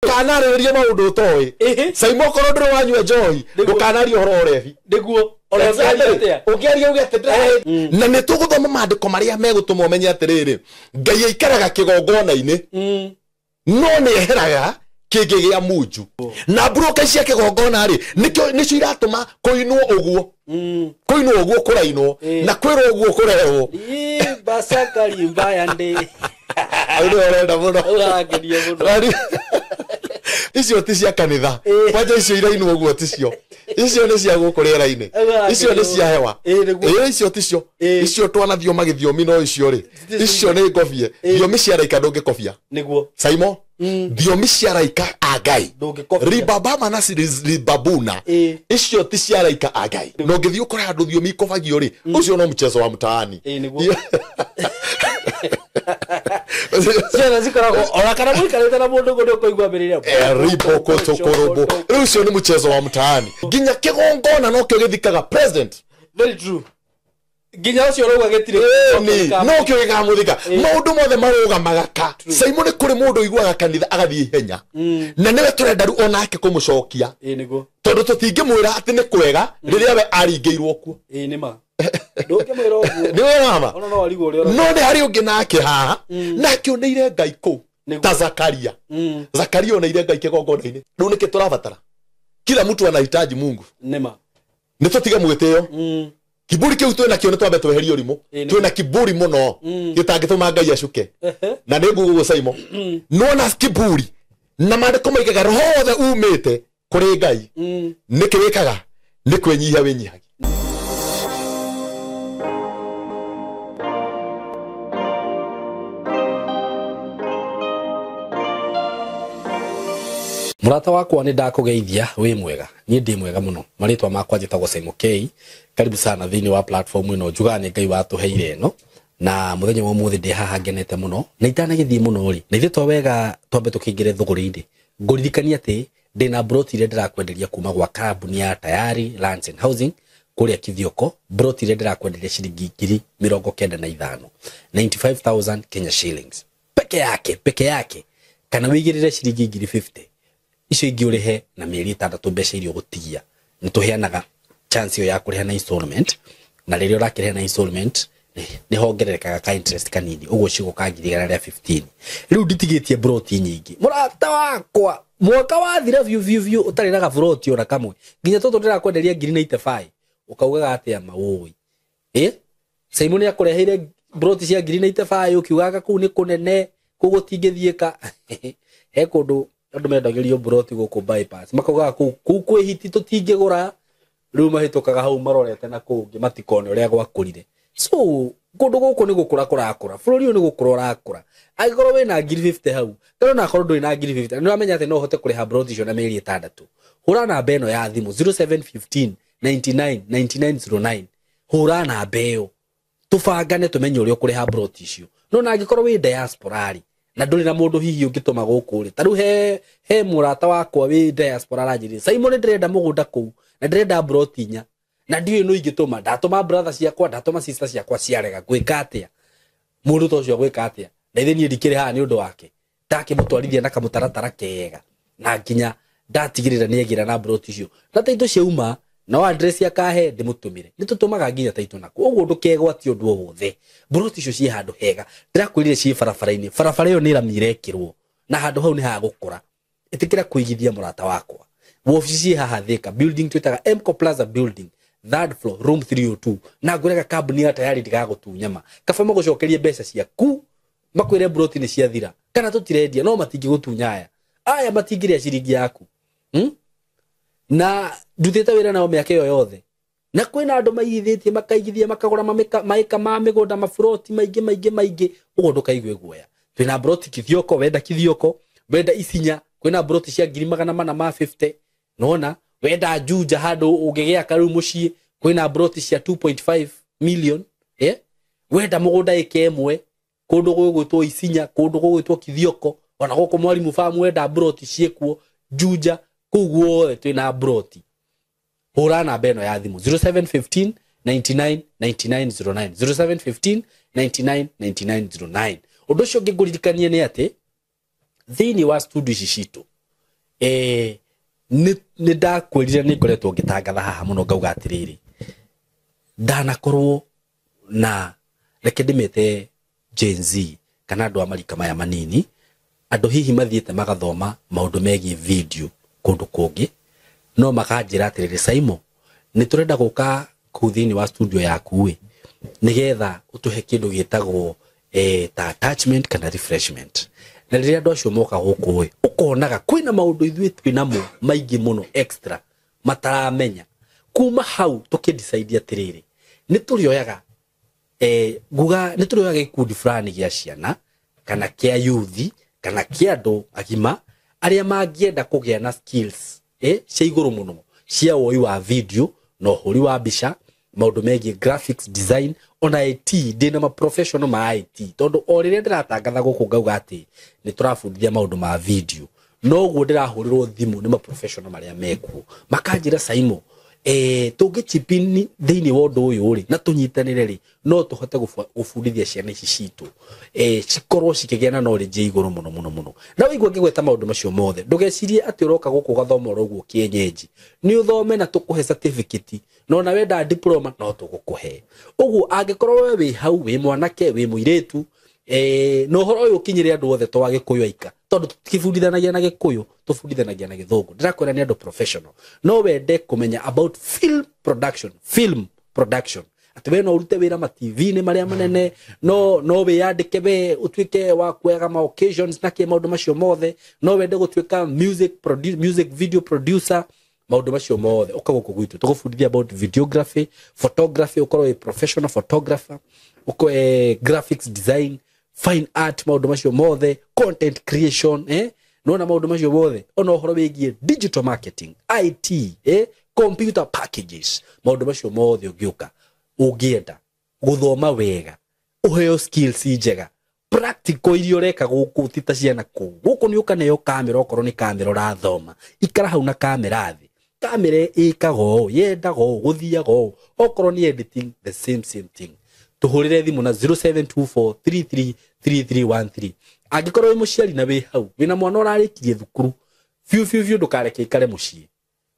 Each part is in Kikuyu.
Ndũkanarĩrĩrie maũndũ ũtoĩ. Caima okorwo ndũrĩ wanyua njohi, ndũkanarie ũhoro wa ũrebi. Nĩguo ona ũngĩaria atĩa? Ũngĩaria uge atĩ na nĩ tũgũthoma maandĩko marĩa megũtũma ũmenye atĩrĩrĩ, Ngai aikaraga kĩgongona-inĩ, no nĩ eheraga kĩngĩ gĩa munju na mburoka cia kĩgongona rĩ, nĩkĩo nĩcio iratũma kũinwo ũguo, kũinwo ũguo kũrainwo na kwĩrwo ũguo kũrerwo. Basakari mbaya ndĩ. Hau nĩho ũrenda mũno. Ũrangenia mũno. Icio ti cia kanitha. Kwanja icio irainwo ũguo ticio, icio nĩ cia gũkũ rĩera-inĩ, icio nĩ cia hewa. Nĩguo. Ĩ, icio ticio, icio twanathio magĩthiomi, no icio rĩ, icio nĩ ngobie thiomi cia raika ndũngĩkobia. Nĩguo. Saimo, thiomi cia raika a Ngai Ndũngĩkobia. Ribabama na ribabuna, icio ti cia raika a Ngai, na ũngĩthiĩ ũkore handũ thiomi ikobagio rĩ, ũcio no mchezo wa mtaani. Nĩguo. Ciana cikoragwo ona kana mũikarĩte na mũndũ ũguo nĩ ũkũigua mbĩrĩra. Ribokotokorobo, rĩu ũcio nĩ mchezo wa mtaani. Nginya kĩgongona nokĩo gĩthikaga president. Very true, nginya ũcio ũrauga gĩtirĩ. Ĩni nokĩo gĩkamũthika, maũndũ mothe marũgamaga ka Saimo. Nĩ kũrĩ mũndũ ũiguaga kanitha agathiĩ ihenya, na nĩwe tũrenda rĩu onake kũmũcokia, Nĩguo. Tondũ tũtingĩmwĩra atĩ nĩ kwega rĩrĩa we aringĩirwo kuo. Ĩ, nĩ ma ndũngĩmwĩra ũguo. Nĩwe wama. Ona no arigwo ũrĩa ũrauga. No nĩ harĩ ũngĩ nake haha nake oneire Ngai kũu ta Zakaria. Zakaria oneire Ngai kĩgongona-inĩ. Rĩu nĩkĩ tũrabatara? Kila mtu anahitaji Mungu. Nĩ ma. Nĩ tũtige mwĩtĩo, kiburi kĩu twĩ nakĩo, nĩ twambe tweherie ũrimũ. Twĩna kiburi mũno gĩtangĩtũma Ngai acuke, na nĩ ngugugu Saimo nona kiburi, na maandĩko maigaga roho wothe umĩte kũrĩ Ngai nĩkĩ wĩkaga nĩ kwĩnyihia wĩnyihagia. Mũrata wakwa, nĩ ndakũgeithia. Wĩ mwega? Niĩ ndĩ mwega mũno. Marĩtwa makwa njĩtagwo Simon K. Karibu sana thĩinĩ wa platform ĩno njugaga nĩ Ngai watũheire ĩno, na mũthenya wa ũmũthĩ ndĩ haha ngenete mũno. Na itanagĩthiĩ mũno rĩ, na ithuĩ to wega twambe tũkĩingĩre thũgũrĩ-inĩ, ngũririkania atĩ ndĩna broti iria ndĩrakwenderia kuma gwa kambuni ya Tayari Lands and Housing kũrĩa Kithioko, broti iria ndĩrakwenderia ciringi 95,000, 95,000 Kenya shillings peke yake, peke yake, kana wĩigĩrĩre ciringi ngiri 50, icio ingĩ ũrĩhe na mĩeri 6, mbeca iria ũgũtigia. Nĩ tũheanaga chance ĩyo ya kũrĩha na installment, na rĩrĩa ũrakĩrĩha na installment nĩ hongererekaga ka interest kanini, ũguo cigũka 115,000. Rĩu nditigĩtie broti nyingĩ, mũrata wakwa. Mwaka wathira biũ biũ biũ ũtarĩ na gaburoti ona kamwe, nginya tũtũ ndĩrakwenderia ngiri 95, ũkaugaga atĩa maũĩ? Ĩ, Simon nĩ akũreheire broti cia ngiri 95, ũkiugaga kũu nĩ kũnene, kũu gũtingĩthiĩka. He kũndũ andũ mendagĩrio broti gũkũ bypass, makaugaga kũu kwĩ hiti, tũtingĩgũra. Rĩu mahĩtũkaga hau marorete na kũu ũngĩ matikone ũrĩa gwakũrire. So kũndũ gũkũ nĩ gũkũra kũrakũra, bũrũri ũyũ nĩ gũkũra ũrakũra. Angĩkorwo wĩna ngiri 50 hau, kana onakorwo ndũrĩ na ngiri 50, nĩ ũramenya atĩ no ũhote kũrĩha broti icio na mĩeri 6, hũra namba ĩno ya thimũ 0715 99 9909. Hũra namba ĩyo tũbangane tũmenye ũrĩa ũkũrĩha broti icio. No na angĩkorwo wĩ diaspora rĩ, na ndũrĩ na mũndũ hihi ũngĩtũma gũkũ rĩ, ta rĩu he mũrata wakwa wĩ diaspora aranjĩrire, "Simon, ndĩrenda mũgũnda kũu na ndĩrenda broti 4, na ndiũĩ nũ ingĩtũma. Ndatũma brother ciakwa, ndatũma sister ciakwa, ciarega. Gwĩka atĩa?" Mũndũ ta ũcio gwĩka atĩa? Na ithe niĩ ndikĩrĩ haha nĩ ũndũ wake, ndakĩmũtwarithia na kamũtaratara kega na nginya ndatigĩrĩra nĩ egĩra na broti icio na taitũ ciauma, no address akahe ndĩmũtũmĩre. Nĩ tũtũmaga nginya taitũ nakuo, ũguo ndũkegwatie ũndũ o wothe. Broti icio ciĩ handũ hega, ndĩrakwĩrire ciĩ barabara-inĩ. Barabara ĩyo nĩ rami irekĩrwo na handũ hau nĩ hagũkũra. Ĩtĩkĩra kũigithia, mũrata wakwa. Wobici ciĩ haha Thika, building twĩtaga Mco Plaza building, third floor, room 302. Na ngwĩraga kambuni ya Tayari ndigagũtunya ma kaba magũcokerie mbeca ciaku, makwĩre broti nĩ ciathira kana tũtirendia, no matingĩgũtunya. Aya matingĩrĩa ciringi yaku, Na ndutĩte wĩra nao mĩaka ĩyo yothe, na kwĩna andũ maigithĩtie, makaigithia, makagũra maĩka ma mĩgũnda, maburoti maingĩ maingĩ maingĩ. Ũguo ndũkaigue guoya. Twĩna broti Kithioko, wenda Kithioko, wenda Isinya, kwĩna broti cia ngiri magana mana ma 50. Nona wenda Juja, handũ ũngĩgĩaka rĩu mũciĩ, kwĩna broti cia 2.5 million. Wenda mũgũnda ĩka 1 kũndũ gũgwĩtwo Isinya, kũndũ gũgwĩtwo Kithioko, ona gũkũ Mwarimu Farm, wenda broti ciĩkuo Juja, kũu guothe twĩna broti. Hũra namba ĩno ya thimũ 0715 99 9909, 0715 99 9909. Ũndũ ũcio ũngĩ ngũririkanie nĩ atĩ thĩinĩ wa studio ici citũ Nĩ ndakwĩrire nĩ ngoretwo ngĩtangatha haha mũno ngauga atĩrĩrĩ, ndanakorwo na reke ndĩmete Gen Z kana andũ a marika maya manini, andũ hihi mathiĩte magathoma maũndũ megiĩ video kũndũ kũngĩ, no makanjĩra atĩrĩrĩ, Saimo, nĩ tũrenda gũka kũu thĩinĩ wa studio yaku ĩ, nĩgetha ũtũhe kĩndũ gĩtagwo ta attachment kana refreshment. Na rĩrĩa andũ acio moka gũkũ ĩ, ũkonaga kwĩna maũndũ ithuĩ twĩnamo maingĩ mũno extra mataramenya. Kuma hau tũkĩdecide atĩrĩrĩ, nĩ tũrĩoyaga nguga nĩ tũrĩoyaga gĩkundi fulani gĩa ciana kana kĩa youth kana kĩa andũ agima arĩa mangĩenda kũgĩa na skills cia igũrũ mũno cia woi wa video na ũhũri wa mbica, maũndũ megiĩ graphics design, ona IT. Ndĩna ma professional ma IT, tondũ o rĩrĩa ndĩratangatha gũkũ ngauga atĩ nĩ tũrabundithia maũndũ ma video, noguo ndĩrahũrĩrwo thimũ nĩ ma professional marĩa mekuo makanjĩra, Saimo, tũngĩ chip in thĩinĩ wa ũndũ ũyũ rĩ na tũnyitanĩre rĩ, no tũhote gũbundithia ciana ici citũ cikorwo cikĩgĩa na knowledge ya igũrũ mũno mũno mũno. Na waigua ngĩgweta maũndũ macio mothe, ndũgecirie atĩ ũroka gũkũ ũgathoma oro ũguo kĩenyenji. Nĩ ũthome na tũkũhe certificate, na ona wenda diploma no tũgũkũhe. Ũguo angĩkorwo we wĩ hau, wĩ mwanake, wĩ mũirĩtu, na ũhoro ũyũ ũkinyĩre andũ othe to Agĩkũyũ aika, tondũ tũtikĩbundithanagia na Gĩkũyũ, tũbundithanagia na Gĩthũngũ. Ndĩrakwĩra nĩ andũ professional. No wende kũmenya about film production, film production, atĩ we no ũrute wĩra ma TV-inĩ marĩa manene, no wĩyandĩke we ũtuĩke wa kuoyaga ma occasions na kĩ, maũndũ macio mothe. No wende gũtuĩka music video producer, maũndũ macio mothe, ũka gũkũ gwitũ tũgũbundithia about videography, photography, ũkorwo wĩ professional photographer, ũkorwo graphics design, fine art, maũndũ macio mothe, content creation, nona maũndũ macio mothe, ona ũhoro wĩgiĩ digital marketing, IT, computer packages, maũndũ macio mothe. Ũngĩũka ũngĩenda gũthoma wega, ũheo skills njega practical iria ũreka gũkũ, ti ta ciana kũu. Gũkũ nĩ ũkaneo kamera, okorwo nĩ kamera ũrathoma, ikara hau na kamera thĩ, kamera ĩkaga ũũ, yendaga ũũ, gũthiaga ũũ. Okorwo nĩ editing, the same same thing. Tũhũrĩre thimũ na 0724333313. Angĩkorwo wĩ mũciari na wĩ hau wĩna mwana ũrarĩkirie thukuru biũ biũ biũ, ndũkareke ikare mũciĩ,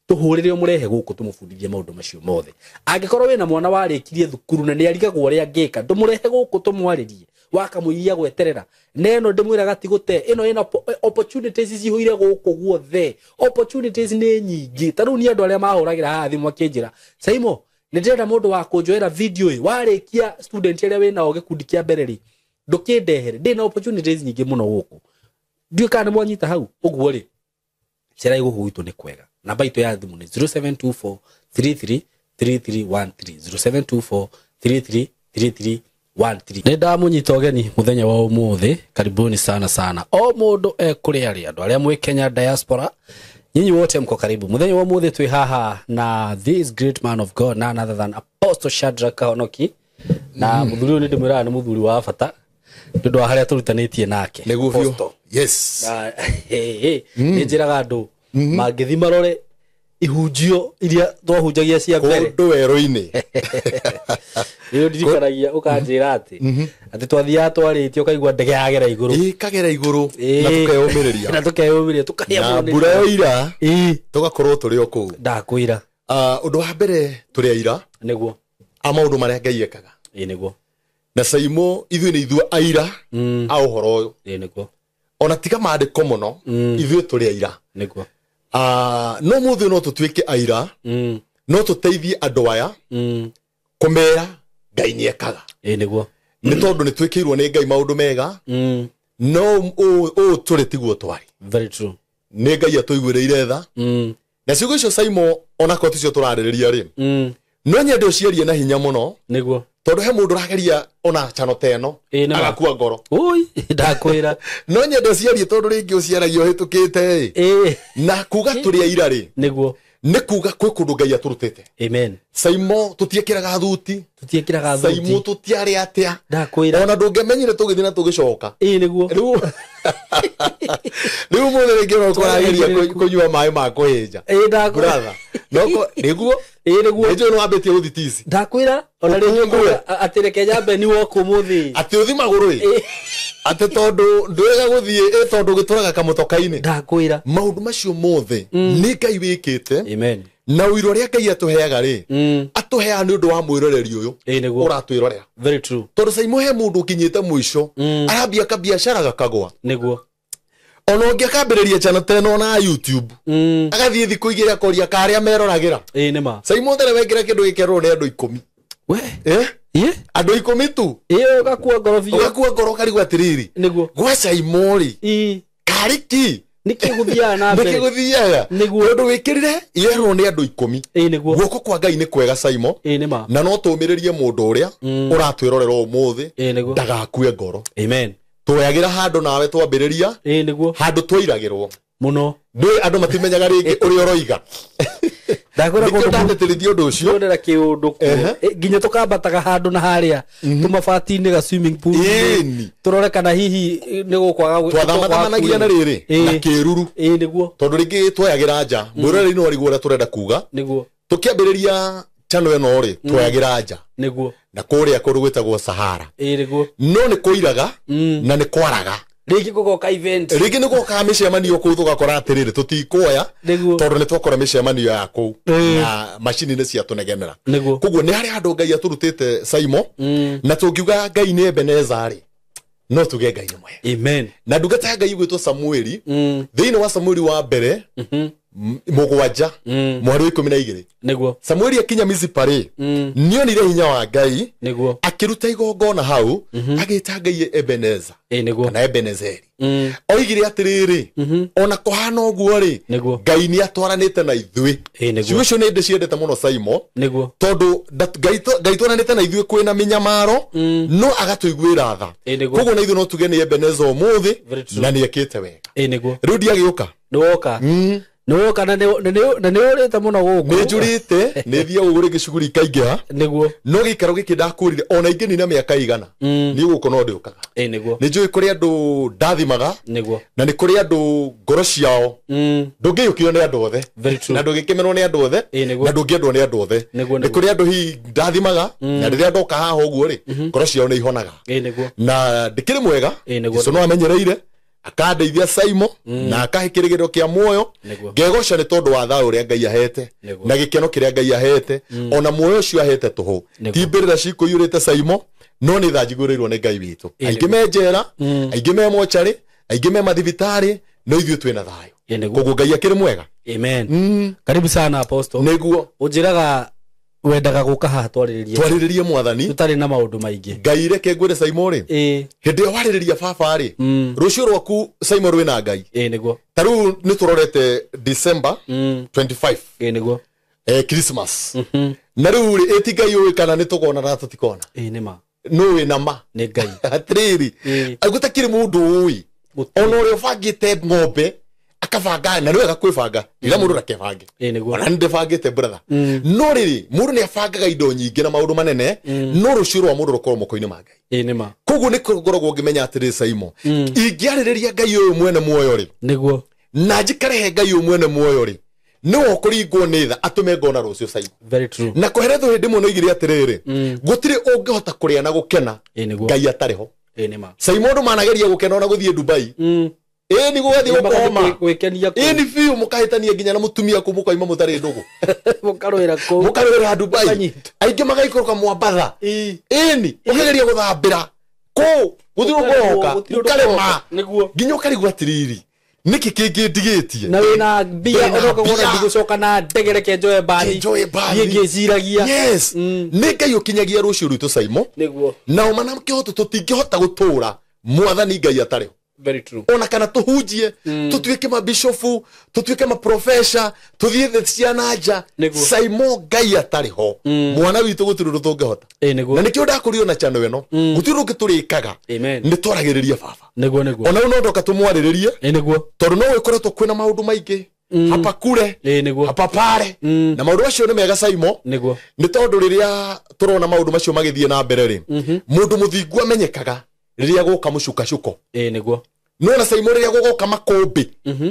tũhũrĩre ũmũrehe gũkũ tũmũbundithie maũndũ macio mothe. Angĩkorwo wĩna mwana warĩkirie thukuru na nĩ arigagwo ũrĩa angĩka, ndũmũrehe gũkũ tũmwarĩrie wakamũiria gweterera. Na ĩno ndĩmwĩraga ti gũte, ĩno ĩna opportunities cihũire gũkũ guothe, opportunities nĩ nyingĩ. Ta rĩu nĩ andũ arĩa mahũragĩra haha thimũ makĩnjĩra, Saimo, nĩ ndĩrenda mũndũ wa kũnjoera video ĩ, warĩkia student arĩa wĩnao gĩkundi kĩa mbere rĩ, ndũkĩndehere, ndĩna opportunities nyingĩ mũno gũkũ. Ndiũĩ kana nĩ mwanyita hau ũguo rĩ, cerai gũkũ gwitũ nĩ kwega. Namba itũ ya thimũ nĩ 0724 33 3313, 0724 33 3313. Nĩ ndamũnyita ũgeni mũthenya wa ũmũthĩ, karibuni sana sana o mũndũ ekũrĩa arĩ, andũ arĩa mwĩ Kenya diaspora, nyinyi wote mko karibu. Mũthenya wa ũmũthĩ twĩ haha na this great man of God, none other than Apostle Shadrach Kahonoki. Na mũthuri ũyũ nĩ ndĩmwĩraga nĩ mũthuri wa bata nĩ ũndũ wa harĩa tũrutanĩtie nake. Nĩguo biũ. Apostle. Yes. Na, nĩ njĩraga andũ mangĩthi marore ihunjio iria twahunjagia cia mbere Kũndũ werũ-inĩ. Nĩ ndirikanagia ũkanjĩra atĩ twathiaga twarĩtie ũkaigua ndege yagera igũrũ. Ĩ, kagera igũrũ na tũkeyũmĩrĩria. Na tũkeyũmĩrĩria, tũkarĩa Na mũno nĩ mbura yoira tũgakorwo tũrĩ o kũu. Ndakwĩra. Ũndũ wa mbere, tũrĩ aira Nĩguo. a maũndũ marĩa Ngai ekaga. Ĩ, nĩguo. Na Saimo, ithuĩ nĩ ithuĩ aira a ũhoro ũyũ. Ĩ, nĩguo. Ona tiga maandĩko mũno, ithuĩ tũrĩ aira. Nĩguo. No mũthĩ no tũtuĩke aira, no tũteithie andũ aya kũmera Ngai nĩ ekaga. Ĩ, nĩguo. Nĩ tondũ nĩ twĩkĩirwo nĩ Ngai maũndũ mega, no ũũ tũrĩ tiguo twarĩ. Very true. Nĩ Ngai atũiguĩrĩire tha. Na ciugo icio, Saimo, onakorwo ticio tũrarĩrĩria rĩ, no nyende ũciarie na hinya mũno, Nĩguo. tondũ he mũndũ ũrageria ona chano ta ĩno Ĩ, nĩ ma. agakua ngoro. Ui, ndakwĩra. No nyende ũciarie tondũ rĩngĩ ũciaragia ũhĩtũkĩte ĩ. Na kuga tũrĩ aira rĩ, Nĩguo. Nĩ kuga kwĩ kũndũ Ngai atũrutĩte. Amen. Saimo, tũtiĩkĩraga thuti. Tũtiĩkĩraga Saimo, thuti. tũtiarĩ atĩa. Ndakwĩra. Ona ndũngĩamenyire tũgĩthiĩ na tũgĩcoka. Ĩ, nĩguo. Rĩu mũthĩ rĩngĩ no kũrageria kũnyua maĩ ma kũhĩnja. Ĩ, ndakwĩra. Brother, nĩguo. Ĩ, nĩguo. Nĩnjũĩ nĩ wambĩtie gũthi tici. Ndakwĩra ona rĩngĩ Ũkũngue. atĩ reke nyambe ni woka ũmũthĩ. Atĩ ũthi magũrũ ĩ. Ĩ. Atĩ tondũ ndwega gũthiĩ tondũ gĩtũraga kamũtoka-inĩ. Ndakwĩra. Maũndũ macio mothe nĩ Ngai wĩkĩte. Amen. Na ũira ũrĩa Ngai atũheaga rĩ, atũheaga nĩ ũndũ wa mwĩroreri ũyũ ũratwĩrorera. Very true. Tondũ Saimo he mũndũ ũkinyĩte mũico, arambia kabiacara gakagwa. Nĩguo. Ona ũngĩ akambĩrĩria channel ta ĩno na YouTube, agathiĩ thikũ igĩrĩ akoria karĩa meroragĩra. Ĩĩ nĩ ma. Saimo tere wekĩra kĩndũ gĩkerwo nĩ andũ 10. We. Eh? Andũ 10 tu. Ĩĩ ũgakua ngoro biũ. Ũgakua ngoro ũkarigwo atĩrĩrĩ. Nĩguo. Gwa Saimo rĩ. Ĩĩ. Karĩ ki? Nĩkĩ gũthiaga na mbere? Nĩkĩ gũthiaga? Nĩguo. Tondũ wĩkĩrire yerwo nĩ andũ 10. Ĩĩ nĩguo. Guoko kwa Ngai nĩ kwega Saimo. Ĩĩ nĩ ma. Na no tũmĩrĩrie mũndũ ũrĩa ũratwĩrorera ũmũthĩ. Ĩĩ nĩguo. Ndagakue ngoro. Amen. Twoyagĩra handũ nawe twambĩrĩria. Ĩĩ nĩguo. Handũ twairagĩrwo. Mũno. Ndũĩ andũ matimenyaga rĩngĩ ũrĩa ũroiga. Ndakwĩra Nĩkĩo kũndũ ndatĩtĩrithia ũndũ ũcio. Tuonera kĩũndũ kuo. Nginya tũkambataga handũ na harĩa tũmabati-inĩ ga swimming pool. Ĩni. Tũrore kana hihi nĩ gũkwaga Twathamathamanagia na rĩrĩ na kĩruru. Ĩĩ nĩguo. Tondũ rĩngĩ twoyagĩra nja. Mwĩroreri no arigwo ũrĩa tũrenda kuga. Nĩguo. Tũkĩambĩrĩria channel ĩno rĩ, twoyagĩra nja. Nĩguo. Na kũrĩa kũndũ gwĩtagwo Sahara. Ĩĩ nĩguo. No nĩ kũiraga na nĩ kwaraga. Rĩngĩ gũgoka event. Rĩngĩ nĩ gũkaga mĩcemanio kũu tũgakora atĩrĩrĩ tũtikuoya tondũ nĩ twakora mĩcemanio ya kũu na macini nĩ ciatũnegenera. Nĩguo. Koguo nĩ harĩ handũ Ngai atũrutĩte Saimo, na tũngiuga Ngai nĩ Ebeneza rĩ, no tuge Ngai nĩ mwega. Amen. Na ndungata ya Ngai ĩgwĩtwo Samueli, thĩinĩ wa Samueli wa mbere 7 mweri wa 12. Nĩguo. Samueli akinya Mizipa rĩ, nĩonire hinya wa Ngai. Nĩguo. Akĩruta igongona hau, agĩta Ngai Ebeneza. Ĩĩ nĩguo. Kana Ebenezeri. Oigire atĩrĩrĩ, ona kũhana ũguo rĩ, Nĩguo. Ngai nĩ atwaranĩte na ithuĩ. Ĩĩ nĩguo. Ciugo icio nĩ ndĩciendete mũno Saimo. Nĩguo. Tondũ Ngai twaranĩte na ithuĩ kwĩna mĩnyamaro, no agatũiguĩra tha. Ĩĩ nĩguo. Koguo na ithuĩ no tuge nĩ Ebeneza ũmũthĩ, Very true. na nĩ ekĩte wega. Ĩĩ nĩguo. Rĩu ndiagĩũka. Nĩwoka. Nĩwoka na nĩ ũrĩte mũno gũkũ. Nĩ njũrĩte, nĩ thiaga ũguo rĩngĩ cuguri ikaingĩha. Nĩguo. No gĩikaro gĩkĩ ndakũrire ona ingĩnina mĩaka igana. Niĩ gũkũ no ndĩũkaga. Ĩĩ nĩguo. Nĩ njũĩ kũrĩ andũ ndathimaga. Nĩguo. Na nĩ kũrĩ andũ ngoro ciao. Ndũngĩiyũkio nĩ andũ othe. Very true. Na ndũngĩkemerwo nĩ andũ othe. Ĩĩ nĩguo. Na ndũngĩendwo nĩ andũ othe. Nĩguo, Nĩ kũrĩ andũ hihi ndathimaga, na rĩrĩa ndoka haha ũguo rĩ, ngoro ciao nĩ ihonaga. Ĩĩ nĩguo. Na ndĩkĩrĩ mwega. Ĩĩ nĩguo. Jesũ no amenyereire. Akandeithia Saimo, na akahe kĩrĩgĩrĩro kĩa muoyo. Ngegoca nĩ tondũ wa thayũ ũrĩa Ngai ahete, na gĩkeno kĩrĩa Ngai ahete, ona muoyo ũcio ahete tũhũ. Ti mbĩrĩra cikũiyũrĩte Saimo, no nĩ tha njiguĩrĩirwo nĩ Ngai witũ. Aingĩ me njera, aingĩ me mocarĩ, aingĩ me mathibitarĩ, no ithuĩ twĩna thayũ. Koguo Ngai akĩrĩ mwega. Amen. Karibu sana Apostle. Nĩguo. Ũnjĩraga wendaga gũka haha twarĩrĩrie. Twarĩrĩrie mwathani. Tũtarĩ na maũndũ maingĩ. Ngai reke ngwĩre Saimo rĩ. Hĩndĩ ĩyo warĩrĩria baba rĩ, rũciũ rwaku Saimo rwĩna Ngai. Ĩĩ nĩguo. Ta rĩu nĩ tũrorete December 25. Ĩĩ nĩguo. Christmas. Na rĩu rĩ, ĩti Ngai ũĩ kana nĩ tũkona na tũtikona. Ĩĩ nĩ ma. Nũ wĩna ma. Nĩ Ngai. Atĩrĩrĩ, gũtakĩrĩ mũndũ ũĩ. Ona ũrĩa ũbangĩte ng'ombe akabanga na nĩ wega kwĩbanga. Rĩrĩa mũndũ ndakebange. Ĩĩ nĩguo. Ona nĩ ndĩbangĩte brother. No rĩrĩ, mũndũ nĩ abangaga indo nyingĩ na maũndũ manene, no rũciũ rwa mũndũ rũkorwo moko-inĩ ma Ngai. Ĩĩ nĩ ma. Koguo nĩ ngoragwo ngĩmenya atĩrĩ Saimo, ingĩarĩrĩria Ngai ũyũ mwene muoyo rĩ, Nĩguo. na njikare he Ngai ũyũ mwene muoyo rĩ, nĩwe ũkũringwo nĩ tha atũme ngona rũciũ Saimo. Very true. Na kũheretwo hĩndĩ ĩmwe noigire atĩrĩrĩ, gũtirĩ ũngĩhota kũrĩa na gũkena Ĩĩ nĩguo. Ngai atarĩ ho. Ĩĩ nĩ ma. Saimo andũ manageria gũkena ona gũthiĩ Dubai. Ĩĩ nĩ gũgathiĩ gũkoma. Gwĩkenia kũu. Ĩĩ nĩ biũ mũkahĩtania nginya na mũtumia kũu mũkoima mũtarĩ ndũgũ. Mũkarũĩra kũu. Mũkarũĩra Dubai. Mũkanyitwo. Aingĩ magaikũrũka Mwambatha. Ĩĩ. Ĩĩ nĩ, ũkĩgeria gũthambĩra kũu, gũtirĩ ũgoka, Gũtirĩ ũndũ ũkarema. ũgoka. Nĩguo. Nginya ũkarigwo atĩrĩrĩ, nĩkĩ kĩngĩ ndigĩtie? Na wĩna mbia, Wĩna ũroka wona mbia. ndigũcoka na ndege reke njoe mbathi. Njoe mbathi. Niĩ ngĩciragia. Yes. Nĩ Ngai ũkinyagia rũciũ rwitũ Saimo. Nĩguo. Nao mana kĩhoto tũtingĩhota gũtũra mwathani Ngai atarĩ ho. Very true. Ona kana tũhunjie, tũtuĩke mabishofu, tũtuĩke maprofesa, tũthiĩ thĩ cia na nja. Nĩguo. Saimo Ngai atarĩ ho. Mwana witũ gũtirĩ ũndũ tũngĩhota. Ĩĩ nĩguo. Na nĩkĩo ndakũrio na channel ĩno. Gũtirĩ ũndũ ũngĩ tũrĩkaga. Amen. Nĩ twaragĩrĩria baba. Nĩguo, nĩguo. Ona rĩu no ndoka tũmwarĩrĩrie. Ĩĩ nĩguo. Tondũ no gũkoretwo kwĩna maũndũ maingĩ. Hapa kure. Ĩĩ nĩguo. Hapa pare. Na maũndũ macio nĩ mega Saimo. Nĩguo. Nĩ tondũ rĩrĩa tũrona maũndũ macio magĩthiĩ na mbere rĩ, mũndũ mũthingu amenyekaga rĩrĩa gũka mũcukacuko. Ĩĩ nĩguo. No na Saimo rĩrĩa gũgoka makũmbĩ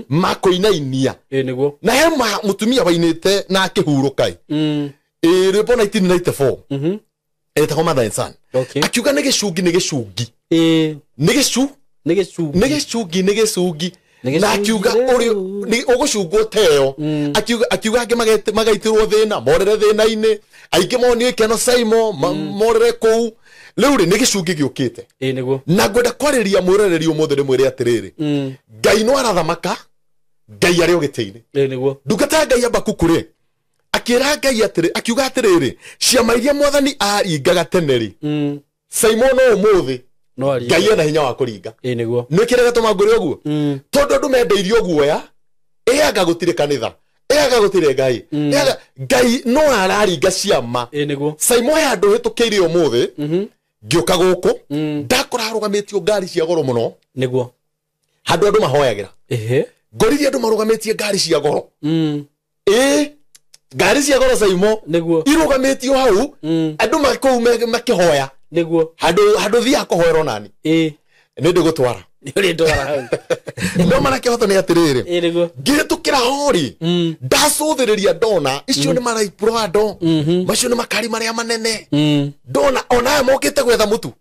makũinainia. Ĩĩ nĩguo. Na he mũtumia wainĩte na akĩhurũka ĩ. Ĩĩ rwĩmbo 1994. Etagwo Mother and Son. Okay. Akiuga nĩ gĩcungi, nĩ gĩcungi. Ĩĩ. Nĩ Nĩ gĩcungi. Nĩ gĩcungi, nĩ gĩcungi. Nĩ Na gĩcungi akiuga rĩu. Ũrĩ ũgũcungwo teo. Akiuga angĩ magaitirwo thĩna, morere thĩna-inĩ, aingĩ monio ikeno Saimo, morere kũu. Rĩu rĩ, nĩ gĩcungi gĩũkĩte. Ĩĩ nĩguo. Na ngwenda kwarĩria mwĩroreri ũmũthĩ ndĩmwĩre atĩrĩrĩ, Ngai no arathamaka, Ngai arĩ o gĩtĩ-inĩ. Ĩĩ nĩguo. Ndungata ya Ngai Habakuku rĩ, akĩra Ngai atĩrĩ, akiuga atĩrĩrĩ, ciama iria mwathani aringaga tene rĩ, Saimo no ũmũthĩ No aringa. Ngai ena hinya wa kũringa. Ĩĩ nĩguo. Nĩ kĩrĩa gĩtũma ngwĩre ũguo? Tondũ andũ mendeirio guoya, ĩanga gũtirĩ kanitha, ĩanga gũtirĩ Ngai, ĩanga Ngai no araringa ciama. Ĩĩ nĩguo. Saimo he handũ hĩtũkĩire ũmũthĩ, ngĩũka gũkũ, ndakora harũgamĩtio ngari cia goro mũno. Nĩguo. Handũ andũ mahoyagĩra. Ĩhĩ. Ngoririe andũ marũgamĩtie ngari cia goro. Ĩĩ, ngari cia goro Saimo. Nĩguo. Irũgamĩtio hau, andũ makũu makĩhoya. Nĩguo. Handũ thiaga kũhoerwo nani. Ĩĩ. Nĩ ndĩgũtwara. Nĩ ũrĩndwara hau. No marakĩhota nĩ atĩrĩrĩ, Ĩĩ nĩguo. ngĩhĩtũkĩra hori, ndacũthĩrĩria ndona icio nĩ maraipurado, macio nĩ makari marĩa manene. Ndona ona aya mokĩte gwetha mũtu.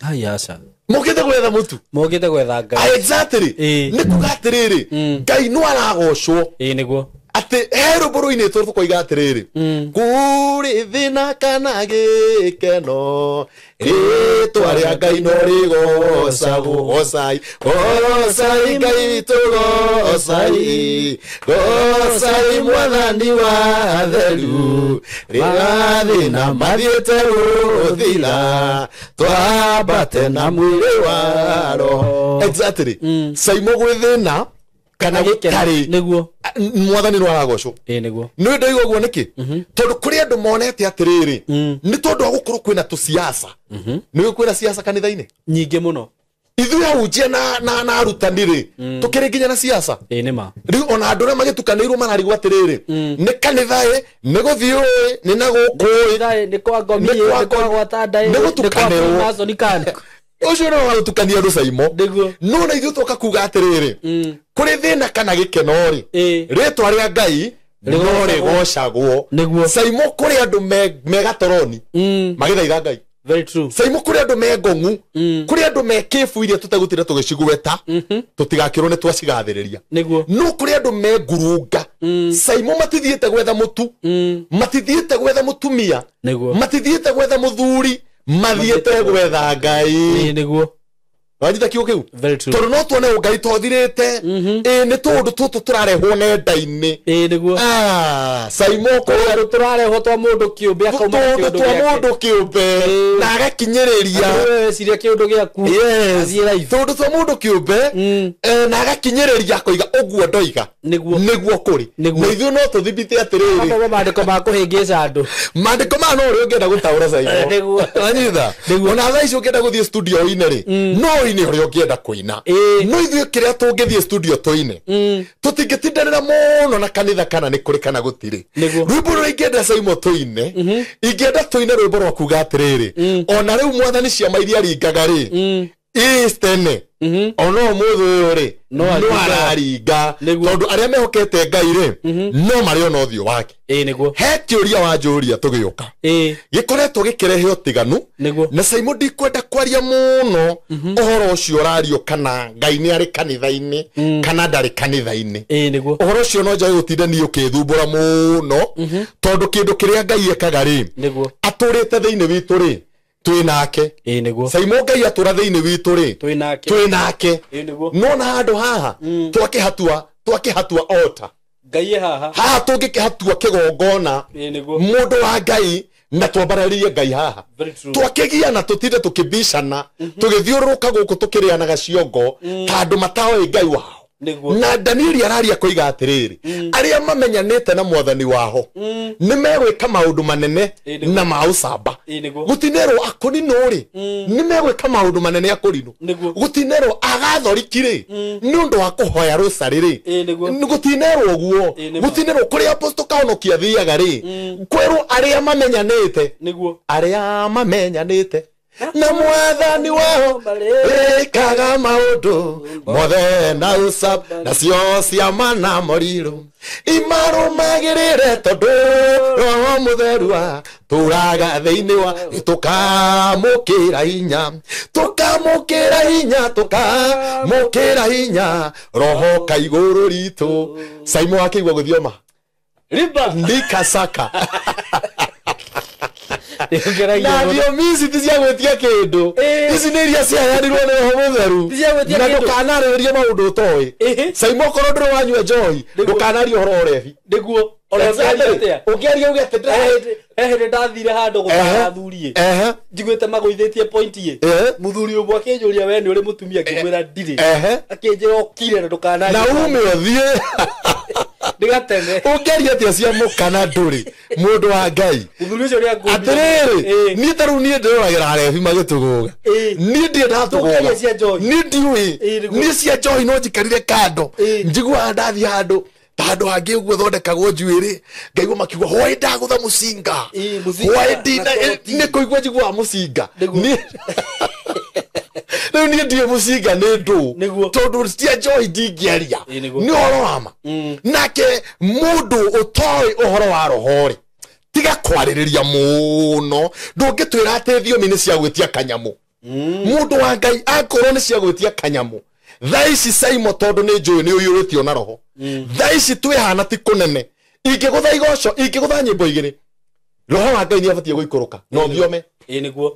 Ai aca. Mokĩte gwetha mũtu. Mokĩte gwetha Ngai. Ah, exactly. Ĩĩ. Nĩ kuga atĩrĩrĩ, Ngai no aragocwo. Ĩĩ nĩguo. Atĩ he rwĩmbo rũinĩtwo tũkoiga atĩrĩrĩ, kũrĩ thĩna kana gĩkeno, rĩtwa rĩa Ngai no rĩgocagwo. Gocai, gocai Ngai witũ, gocai, gocai mwathani wa theru, rĩrĩa thĩna mathiĩte gũthira, twambate na mwĩrĩ wa roho. Exactly. Saimo gwĩ thĩna kana gũtarĩ, Nĩguo. mwathani no aragocwo. Ĩĩ nĩguo. Nĩ ndoiga ũguo nĩkĩ? Tondũ kũrĩ andũ monete atĩrĩrĩ, nĩ tondũ wa gũkorwo kwĩna tũciaca. Nĩ kwĩna ciaca kanitha-inĩ Nyingĩ mũno. Ithuĩ ahunjia na arutani rĩ, tũkĩrĩ nginya na ciaca. Ĩĩ nĩ ma. Rĩu ona andũ arĩa magĩtukanĩirwo mararigwo atĩrĩrĩ, nĩ kanitha ĩ, nĩ gũthiĩ ũĩ, nĩ na gũkũ ĩ, Nĩ kwa ngomi Nĩ ĩ, kwa nĩ kwa ngomi. gwata nda ĩ, Nĩ nĩ kwa gũtukanĩrwo. Freemason kana. Ũcio nĩwe wagũtukania andũ Saimo. Nĩguo. No na ithuĩ tũka kuga atĩrĩrĩ, kũrĩ thĩna kana gĩkeno rĩ, Ĩĩ. rĩtwa rĩa Ngai no rĩgocagwo. Nĩguo. Saimo kũrĩ andũ me gatoroni magĩthaitha Ngai. Very true. Saimo kũrĩ andũ me ngong'u, kũrĩ andũ me kĩbu iria tũtegũtinda tũgĩcigweta, tũtigakĩrwo nĩ twacigathĩrĩria. Nĩguo. No kũrĩ andũ me ngurunga Saimo, matithiĩte gwetha mũtu, matithiĩte gwetha mũtumia, Nĩguo. matithiĩte gwetha mũthuri, mathiĩte gwetha Ngai. Ĩĩ nĩguo. Wanyita kiugo kĩu? Very true. Tondũ no tuone Ngai tothirĩte, ĩĩ, nĩ tũũndũ tũtũ tũrarehwo nenda-inĩ. Ĩĩ nĩguo. Ah, Saimo kũrĩ Tũndũ tũrarehwo twa mũndũ kĩũmbe akauma na tũũndũ kĩũndũ twa gĩake. mũndũ kĩũmbe na agakinyĩrĩria. Wewe weciria kĩũndũ gĩaku. Yes. Athiĩ live. Tũũndũ twa mũndũ kĩũmbe, na agakinyĩrĩria akoiga ũguo ndoiga Nĩguo. nĩguo kũrĩ. Nĩguo. Na ithuĩ no tũthibite atĩrĩrĩ, Akorwo maandĩko ma kũhĩngĩca andũ. Maandĩko maya no ũrĩa ũngĩenda gũtaũra Saimo. Nĩguo. Wanyita? Ona thaa ici ũngĩenda gũthiĩ studio ũine rĩ, no ũine ũrĩa ũngĩenda kũina. Ĩĩ. No ithuĩ kĩrĩa tũngĩthiĩ studio tũine, tũtingĩtindanĩra mũno na kanitha kana nĩ kũrĩ kana gũtirĩ. Nĩguo. Rwĩmbo rũrĩa ingĩenda Saimo tũine, ingĩenda tũine rwĩmbo rwa kuga atĩrĩrĩ, ona rĩu mwathani ciama iria aringaga rĩ, ĩ tene, ona ũmũthĩ ũyũ rĩ, No no aringaga. araringa. Nĩguo. Tondũ arĩa mehokete Ngai rĩ, no marĩ ona ũthiũ wake. Ĩĩ nĩguo. He kĩũria wanjũria tũgĩũka, Ĩĩ. gĩkoretwo gĩkĩrehe ũtiganu. Nĩguo. Na Saimo ndikwenda kwaria mũno ũhoro ũcio ũrario kana Ngai nĩ arĩ kanitha-inĩ kana ndarĩ kanitha-inĩ. Ĩĩ nĩguo. Ũhoro ũcio no njage gũtinda niĩ ũkĩthumbũra mũno, tondũ kĩndũ kĩrĩa Ngai ekaga rĩ, Nĩguo. atũrĩte thĩinĩ witũ rĩ, twĩ nake. Ĩĩ nĩguo. Saimo Ngai atũra thĩinĩ witũ rĩ, Twĩ nake. twĩ nake. Ĩĩ nĩguo. Nona handũ haha twakĩhatua ota Ngai e haha. Haha tũngĩkĩhatua kĩgongona, Ĩĩ nĩguo. mũndũ wa Ngai na twambararirie Ngai haha. Very true. Twakĩgiana tũtinde tũkĩbicana tũgĩthiũrũrũka gũkũ tũkĩrĩanaga ciongo ta andũ mataoĩ Ngai wao. Nĩguo. Na Danieli araria koiga atĩrĩrĩ, arĩa mamenyanĩte na mwathani waho nĩ megwĩka maũndũ manene Ĩĩ nĩguo. na ma ũcamba. Ĩĩ nĩguo. Gũtinerwo akũrinũ rĩ, nĩ megwĩka maũndũ manene akũrinũ. Nĩguo. Gũtinerwo agathoriki rĩ, nĩ ũndũ wa kũhoya rũcarĩ rĩ, Ĩĩ nĩguo. Gũtinerwo ũguo. Ĩĩ nĩ ma. Gũtinerwo kũrĩa apostle Kahonoki athiaga rĩ, kwĩrwo arĩa mamenyanĩte, Nĩguo. arĩa mamenyanĩte Na mwathani wao ĩkaga maũndũ mothe na ũcamba, nacio ciama na morirũ imarũmagĩrĩre, tondũ Roho Mũtheru atũũraga thĩinĩ wa tũkamũkĩra hinya, tũkamũkĩra hinya, tũkamũkĩra hinya Roho kaigũrũ ritũ. Saimo akĩigua gũthioma Riba. Ndikasaka. Nĩũngeragia Na mũno. thiomi ici ti cia gwĩtia kĩndũ. Ici nĩ iria ciaheanirwo nĩ Roho Mũtheru. Ti cia gwĩtia Na kĩndũ. ndũkanarĩrĩrie maũndũ ũtoĩ. Saimo, okorwo ndũrĩ wanyua njohi, ndũkanarie ũhoro wa ũrebi. Nĩguo. Ona ũngĩaria atĩa? Ũngĩaria uge atĩ He hĩndĩ ndathire handũ gũtara athuri ĩ. Njiguĩte magũithĩtie point ĩ. Mũthuri ũmwe akĩnjũria, we nĩ ũrĩ mũtumia? Ngĩmwĩra ndirĩ. Akĩnjĩra ũkire na ndũkanarie. Na ume ũthiĩ. Ndĩgateme. Ũngĩaria atĩa cia mũkana ndũrĩ mũndũ wa Ngai? Mũthuri ũcio nĩangũmire. Atĩrĩrĩ, niĩ ta rĩu niĩ ndĩroragĩra arebi magĩtũgũga. Niĩ ndirĩ ndatũgũga. Ndũngĩaria cia njohi. Niĩ ndiũĩ. Nĩguo. Niĩ cia njohi no njikarire kando. Njiguaga ndathiĩ handũ ta handũ hangĩ ũguo thondekagwo njuĩrĩ, ngaigua makiuga hwaĩ ndagũtha mũcinga. Mũcinga Hwaĩ na ndina toti. nĩ kũigua njiguaga mũcinga. Nĩguo. Rĩu niĩ ndiũĩ mũcinga nĩ ndũ. Nĩguo. Tondũ cia njohi ndingĩaria. Nĩguo. Nĩ ũhoro wa ma. Nake mũndũ ũtoĩ ũhoro wa roho rĩ, tiga kwarĩrĩria mũno. Ndũngĩtwĩra atĩ thiomi nĩ cia gwĩtia kanyamũ. Mũndũ wa Ngai, akorwo nĩ cia gwĩtia kanyamũ, thaa ici Saimo, tondũ nĩ njũĩ nĩ ũiyũrĩtio na roho, thaa ici twĩhana ti kũnene, ingĩgũtha igoco, ingĩgũtha nyĩmbo igĩrĩ, roho wa Ngai nĩ abatiĩ gũikũrũka na ũthiome. Nĩguo.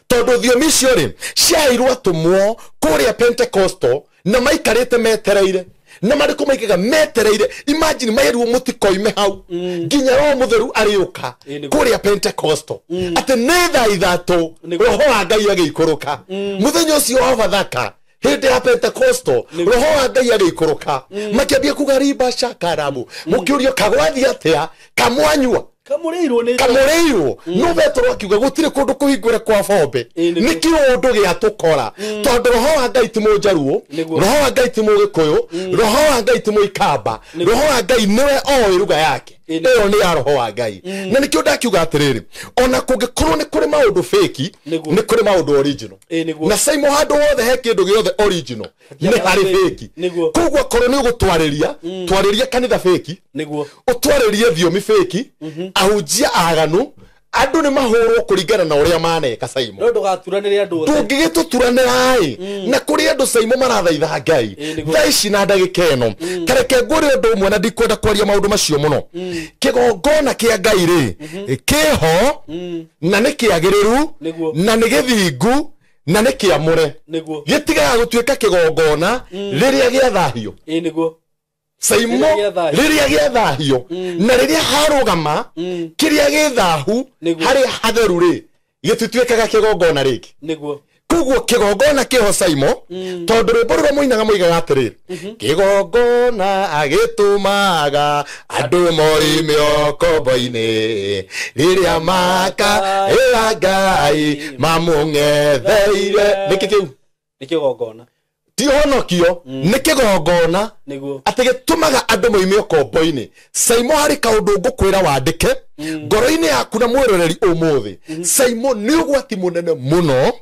Tondũ thiomi icio rĩ, ciaheirwo atũmwo kũrĩa Pentecostal na maikarĩte metereire, na marĩkũ maikaga metereire. Imagine, maherirwo mũtikoime hau nginya Roho Mũtheru arĩũka. Nĩguo. Kũrĩa Pentecostal atĩ nĩ thaa 3 roho wa Ngai agĩikũrũka mũthenya ũcio wa Bathaka, hĩndĩ ya Pentecostal. Roho wa Ngai agĩikũrũka, makĩambia kuga riba shakarabu. Mũkĩũrio kagwathiĩ atĩa kamwanyua? Kamũrĩirwo nĩ Kamũrĩirwo. No Betũrũ akiuga gũtirĩ kũndũ kũhingũre kwa bombe. Nĩguo. Nĩ kĩũndũ gĩa tũkora, tondũ roho wa Ngai ti mũnjaruo. Nĩguo. Roho wa Ngai ti mũgĩkũyũ. Roho wa Ngai ti mũikamba. Roho wa Ngai nĩwe oĩ ruga yake. Nĩguo. Ĩyo nĩ ya roho wa Ngai, na nĩkĩo ndakiuga atĩrĩrĩ, ona kũngĩkorwo nĩ kũrĩ maũndũ fake, Nĩguo. nĩ kũrĩ maũndũ original. Nĩguo. Na Saimo, handũ hothe he kĩndũ gĩothe original, nĩ harĩ fake. Nĩguo. Koguo akorwo nĩ ũgũtwarĩria, twarĩria kanitha fake, Nĩguo. ũtwarĩrie thiomi fake, ahunjia aganu, andũ nĩ mahũrwo kũringana na ũrĩa maneka, Saimo. No ndũgaturanĩre andũ othe. Tũngĩgĩtũturanĩra-ĩ, na kũrĩ andũ, Saimo, marathaitha Ngai Nĩguo. thaa ici na ndagĩka ĩno. Tareke ngwĩre ũndũ ũmwe, na ndikwenda kwaria maũndũ macio mũno. Kĩgongona kĩa Ngai rĩ, kĩho na nĩ kĩagĩrĩru. Nĩguo. Na nĩ gĩthingu na nĩ kĩamũre. Nĩguo. Gĩtigaga gũtuĩka kĩgongona rĩrĩa gĩathahio. Nĩguo. Saimo. Rĩrĩa gĩathahio. Rĩrĩa gĩathahio na rĩrĩa harũgama kĩrĩa gĩthahu Nĩguo. harĩa hatheru rĩ, gĩtituĩkaga kĩgongona rĩngĩ. Nĩguo. Koguo kĩgongona kĩho, Saimo, tondũ rwĩmbo rũrĩa mũinaga moigaga atĩrĩrĩ, kĩgongona agĩtũmaga andũ moime ũkombo-inĩ rĩrĩa makaĩra Ngai mamũng'etheire. Nĩkĩ kĩu? Nĩ kĩgongona. Ti honokio, nĩ kĩgongona. Nĩguo. Atĩ gĩtũmaga andũ moime ũkombo-inĩ. Saimo, harĩ kaũndũ ngũkwĩra wandĩke ngoro-inĩ yaku na mwĩroreri ũmũthĩ. Saimo, nĩ ũgwati mũnene mũno,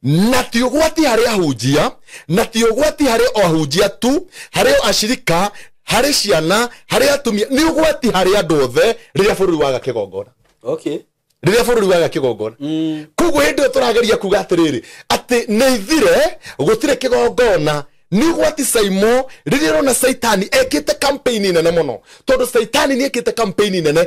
na ti ũgwati harĩ ahunjia, na ti ũgwati harĩ o ahunjia tu, harĩ o acirika, harĩ ciana, harĩ atumia, nĩ ũgwati harĩ andũ othe rĩrĩa bũrũri waga kĩgongona. Okay. Rĩrĩa bũrũri waga kĩgongona. Koguo hĩndĩ ĩyo tũrageria kuga atĩrĩrĩ, atĩ nĩ ithire gũtirĩ kĩgongona, nĩ ũgwati, Saimo. Rĩrĩa ũrona Caitani ekĩte campaign nene mũno, tondũ Caitani nĩ ekĩte campaign nene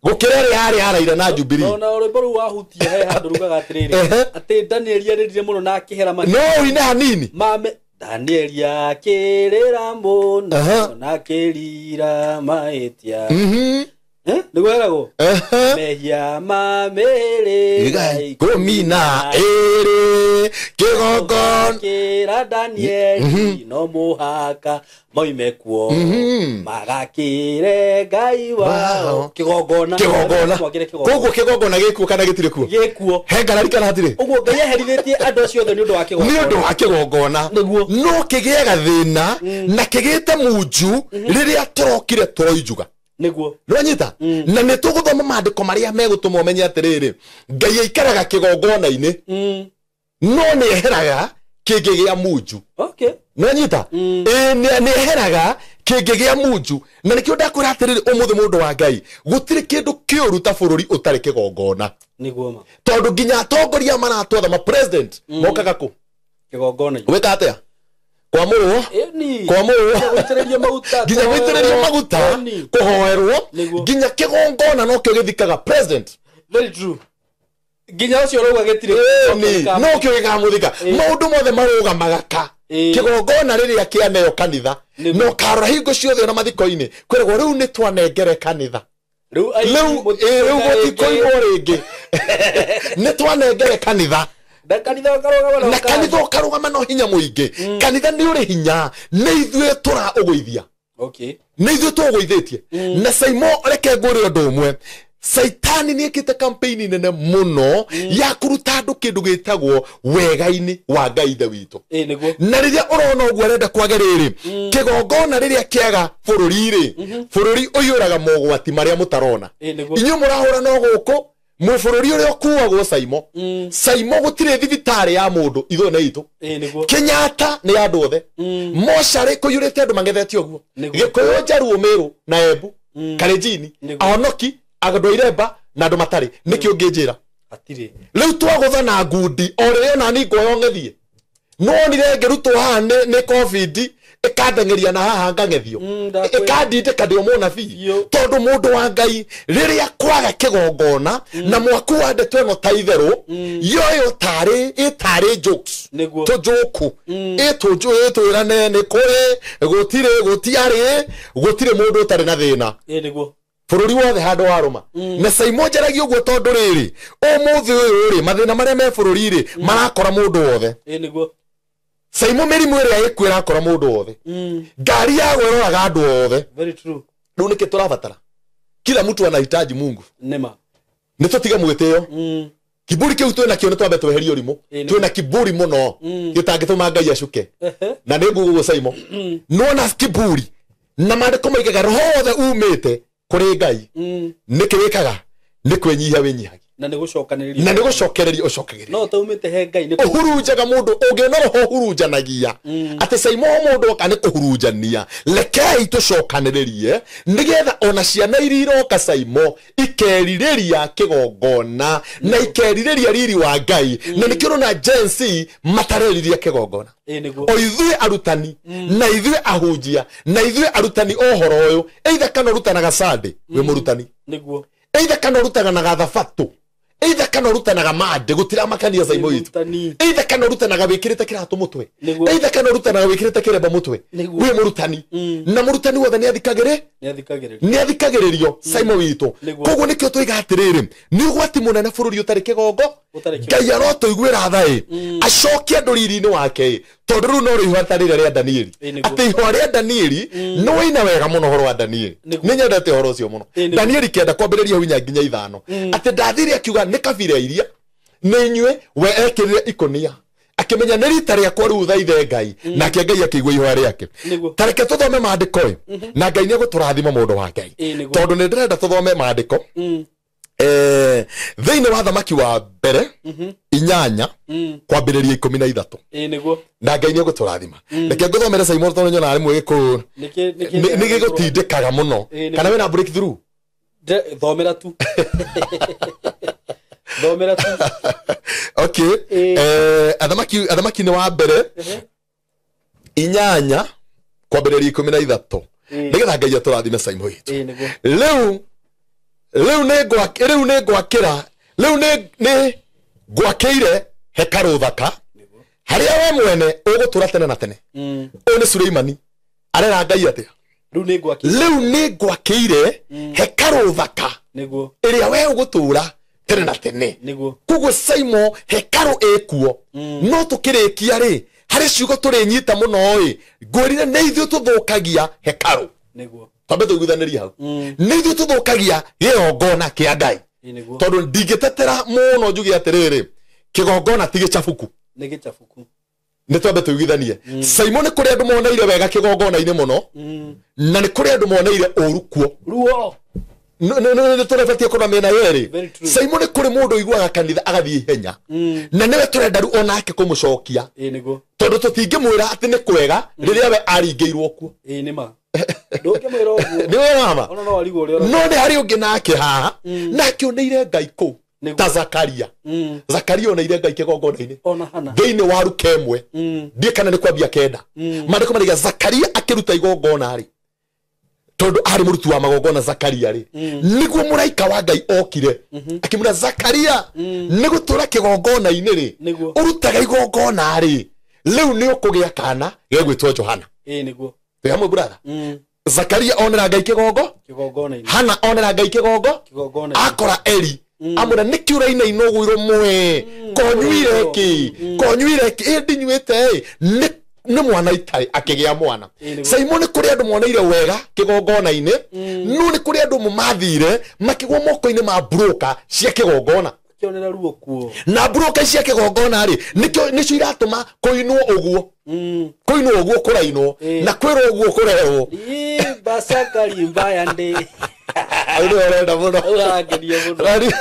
gũkĩra ĩrĩa yarĩ ya Raila na Jubilee. Ona rwĩmbo rũu wahutia he handũ rugaga atĩrĩrĩ, atĩ Danieli arĩrire mũno na akĩhera No ũine hanini. Mame Danieli akĩrĩra mũno na akĩrira mahĩtia. Nĩguo eragwo mehia ma mĩhĩrĩga 12 kĩgongona. Kĩra Danieli no mũhaka moime kuo magakĩre Ngai wao. Wao. Kĩgongona. Kĩgongona. Mwakĩre kĩgongona. Koguo kĩgongona gĩkuo kana gĩtirĩ kuo? Gĩkuo. He ngarari kana hatirĩ? Ũguo Ngai eherithĩtie andũ acio othe nĩ ũndũ wa Nĩ kĩgongona. ũndũ wa kĩgongona. Nĩguo. No kĩgĩe gathĩna na kĩgĩte munju rĩrĩa tũrokire tũroinjuga. Nĩguo. Nĩwanyita? Na nĩ tũgũthoma maandĩko marĩa megũtũma ũmenye atĩrĩrĩ, Ngai aikaraga kĩgongona-inĩ, no nĩ eheraga kĩngĩ gĩa munju. Okay. Nĩwanyita? Ĩĩ, nĩ eheraga kĩngĩ gĩa munju. Na nĩkĩo ndakwĩra atĩrĩrĩ, ũmũthĩ mũndũ wa Ngai, gũtirĩ kĩndũ kĩũru ta bũrũri ũtarĩ kĩgongona. Nĩguo ma. Tondũ nginya atongoria maratwatha ma president mokaga kũ? Kĩgongona. Gwĩka atĩa? Kwamũrwo? Kwamũrwo. Gũitĩrĩrio maguta. Nginya gũitĩrĩrio maguta, kũhoerwo, nginya kĩgongona nokĩo gĩthikaga president. Very true. Nginya ũcio ũrauga gĩtirĩ. Nokĩo gĩkamũthika. Maũndũ mothe marũgamaga ka. Kĩgongona rĩrĩa kĩaneo kanitha, na ũkarora hingo ciothe ona mathiko-inĩ, kwĩragwo rĩu nĩ twanengere kanitha. Rĩu gũtikoimwo rĩngĩ. Nĩ twanengere kanitha. Na kanitha ũkarũgama na kanitha ũkarũgama no hinya mũingĩ. Kanitha nĩ ũrĩ hinya, nĩ ithuĩ tũraũgũithia. Okay. Nĩ ithuĩ tũũgũithĩtie. Na Saimo, reke ngwĩre ũndũ ũmwe. Saitani nĩ ekĩte campaign nene mũno ya kũruta andũ kĩndũ gĩtagwo wega-inĩ wa Ngai ithe witũ. Na rĩrĩa ũrona ũguo arenda kwage rĩrĩ, kĩgongona rĩrĩa kĩaga bũrũri-rĩ, bũrũri ũiyũraga mogwati marĩa mũtarona. Inyuĩ mũrahũra no gũkũ, mwĩ bũrũri ũrĩa ũkuagwo Saimo. Saimo gũtirĩ thibitarĩ ya mũndũ, ithuĩ nĩ itũ. Kenyatta nĩ ya andũ othe. Mocarĩ kũiyũrĩte andũ mang'ethete ũguo. Gĩkũyũ, Njaruo, Mĩrũ na Embu, Kalenjini, Ahonoki, andũ a Iremba na andũ matarĩ. Nĩkĩ ũngĩnjĩra? Hatirĩ. Rĩu twagũtha na ngundi o rĩrĩa ona niĩ nguoya ng'ethie. Nĩwonire ngĩrutwo haha nĩ COVID ĩkandeng'eria na haha ngang'ethio. Ĩkandindĩka ndĩ o mũnabii. Tondũ mũndũ wa Ngai rĩrĩa kwaga kĩgongona na mwaku wa ndeto ĩno ta itherũ, yoyo tarĩ ĩtarĩ jokes. Tũjũkũ. Ĩtũrane nĩ kũrĩ, gũtirĩ, gũtiarĩ, gũtirĩ mũndũ ũtarĩ na thĩna. Nĩguo. Bũrũri wothe handũ warũma. Na Saimo njaragia ũguo tondũ rĩrĩ, ũmũthĩ ũyũ rĩ, mathĩna marĩa me bũrũri rĩ, marakora mũndũ wothe. Nĩguo. Saimo mĩrimũ ĩrĩa ĩkuo ĩrakora mũndũ wothe. Ngari yagwo ĩroraga andũ othe. Very true. Rĩu nĩkĩ tũrabatara? Kila mtu anahitaji Mungu. Nĩma. Nĩ tũtige mwĩtĩo. Kiburi kĩu twĩna kĩo nĩ twambe tweherie ũrimũ. Twĩna kiburi mũno gĩtangĩtũma Ngai acuke. Na nĩ nguga ũguo Saimo. Nĩwona kiburi na maandĩko maigaga roho wothe umĩte kũrĩ Ngai. Nĩkĩ wĩkaga? Nĩ kwĩnyihia wĩnyihagia. Na nĩ gũcokanĩrĩria. Na nĩ gũcokereria ũcokagĩrĩria. No ũtaumĩte he Ngai nĩ ũhurunjaga mũndũ, ũngĩona roho ũhurunjanagia. Atĩ Saimo mũndũ oka nĩ kũhurunjania. Rekei tũcokanĩrĩrie nĩgetha ona ciana iria iroka Saimo ikerirĩria kĩgongona na ikerirĩria riri wa Ngai. Na nĩkĩo ũrona Gen Z matareriria kĩgongona. O ithuĩ arutani na ithuĩ ahunjia na ithuĩ arutani ũhoro ũyũ, either kana ũrutanaga Sunday wĩ mũrutani. Nĩguo. Either kana ũrutanaga Thabatũ, either kana ũrutanaga Monday, gũtiramakania Saimo witũ. Either kana ũrutanaga wĩkĩrĩte kĩratũ mũtwe, either kana ũrutanaga wĩkĩrĩte kĩremba mũtwe, wĩ mũrutani. Na mũrutani wothe nĩ athikagĩrĩrio Saimo witũ. Koguo nĩkĩo tũiga atĩrĩrĩ, nĩ ũgwati mũnene bũrũri ũtarĩ kĩgongo. Ngai arotũiguĩra tha ĩ, acokie andũ riri-inĩ wake ĩ, tondũ rĩu no rĩihũa ta rĩrĩa rĩa Danieli. Atĩ ihũa rĩa Danieli, nĩ waina wega mũno ũhoro wa Danieli. Nĩ nyendete ũhoro ũcio mũno. Danieli 9 kwambĩrĩria hau 4 nginya 5. Atĩ ndathire akiuga nĩ kabira iria nĩ inyuĩ we ekĩrire ikũnia. Akĩmenya nĩ rita rĩakwa rĩu thaithe Ngai, nake Ngai akĩigua ihũa rĩake. Ta reke tũthome maandĩko ĩ, na Ngai nĩ egũtũrathima mũndũ wa Ngai. Tondũ nĩ ndĩrenda tũthome maandĩko. Thĩinĩ wa Thamaki wa mbere 8 kwambĩrĩria 13. Nĩguo. Na Ngai nĩ egũtũrathima. Reke ngũthomere Saimo tondũ nyonaga rĩmwe Gĩkũyũ nĩ gĩgũtindĩkaga mũno. Kana wĩna breakthrough? Thomera tu. Thomera tu. Okay. Athamaki nĩ wa mbere 8 kwambĩrĩria 13. Nĩgetha Ngai atũrathime Saimo witũ. Rĩu nĩ ngwakĩra, rĩu nĩ ngwakĩire hekarũ thaka harĩa we mwene ũgũtũra tene na tene. Ũyũ nĩ Suleimani arera Ngai atĩa? Rĩu nĩ ngwakĩire hekarũ thaka ĩrĩa we ũgũtũra tene na tene. Koguo Saimo hekarũ ĩkuo. No tũkĩrĩkia rĩ, harĩ ciugo tũrĩnyita mũno ĩ, ngwĩrire nĩ ithuĩ tũthũkagia hekarũ. Twambe tũiguithanĩrie hau. Nĩ ithuĩ tũthũkagia kĩgongona kĩa Ngai. Tondũ ndingĩtetera mũno njuge atĩrĩrĩ, kĩgongona ti gĩchabuku. Nĩ gĩchabuku. Nĩ twambe tũiguithanie. Simon nĩ kũrĩ andũ moneire wega kĩgongona-inĩ mũno, na nĩ kũrĩ andũ moneire ũru kuo. Ruo. Nĩ tũrabatie kũrora mĩena yerĩ. Very true. Simon nĩ kũrĩ mũndũ ũiguaga kanitha agathiĩ ihenya, na nĩwe tũrenda rĩu onake kũmũcokia, Ĩĩ nĩguo. tondũ tũtingĩmwĩra atĩ nĩ kwega rĩrĩa we aringĩirwo kuo. Ĩĩ nĩ ma. Ndũngĩmwĩra ũguo. Nĩ we wama. Ona no arigwo ũrĩa No nĩ harĩ ũngĩ nake haha nake oneire Ngai kũu, ta Zakaria. Zakaria oneire Ngai kĩgongona-inĩ ona hana. Thĩinĩ wa ruka ĩmwe, ndiĩ kana nĩ kwambia 9, maandĩko maraiga Zakaria akĩruta igongona rĩ, tondũ arĩ mũruti wa magongona Zakaria rĩ, nĩguo mũraika wa Ngai okire akĩmwĩra Zakaria, nĩ gũtũra kĩgongona-inĩ rĩ, Nĩguo. ũrutaga igongona rĩ, rĩu nĩ ũkũgĩa kana gegwĩtwo Johana. Ĩĩ nĩguo. Twĩ hamwe brother? Zakaria onera Ngai kĩgongo, Kĩgongona-inĩ. Hana onera Ngai kĩgongo, Kĩgongona-inĩ. akora Eli amwĩra nĩkĩ ũrainaina ũguo irũmwe, konyuire kĩ, konyuire kĩ, ĩ ndinyuĩte ĩ, nĩ mwana itarĩ, akĩgĩa mwana. Ĩĩ nĩguo. Simon nĩ kũrĩ andũ moneire wega kĩgongona-inĩ, no nĩ kũrĩ andũ mathire makĩgwa moko-inĩ ma broker cia kĩgongona. Kĩonera ruo kuo. Na broker cia kĩgongona rĩ, nĩkĩo nĩcio iratũma kũinwo ũguo, kũinwo ũguo kũrainwo, na kwĩrwo ũguo kũrerwo. Ĩĩ basakari mbaya ndĩ. Hau nĩwe ũrenda mũno. Ũrangenia mũno.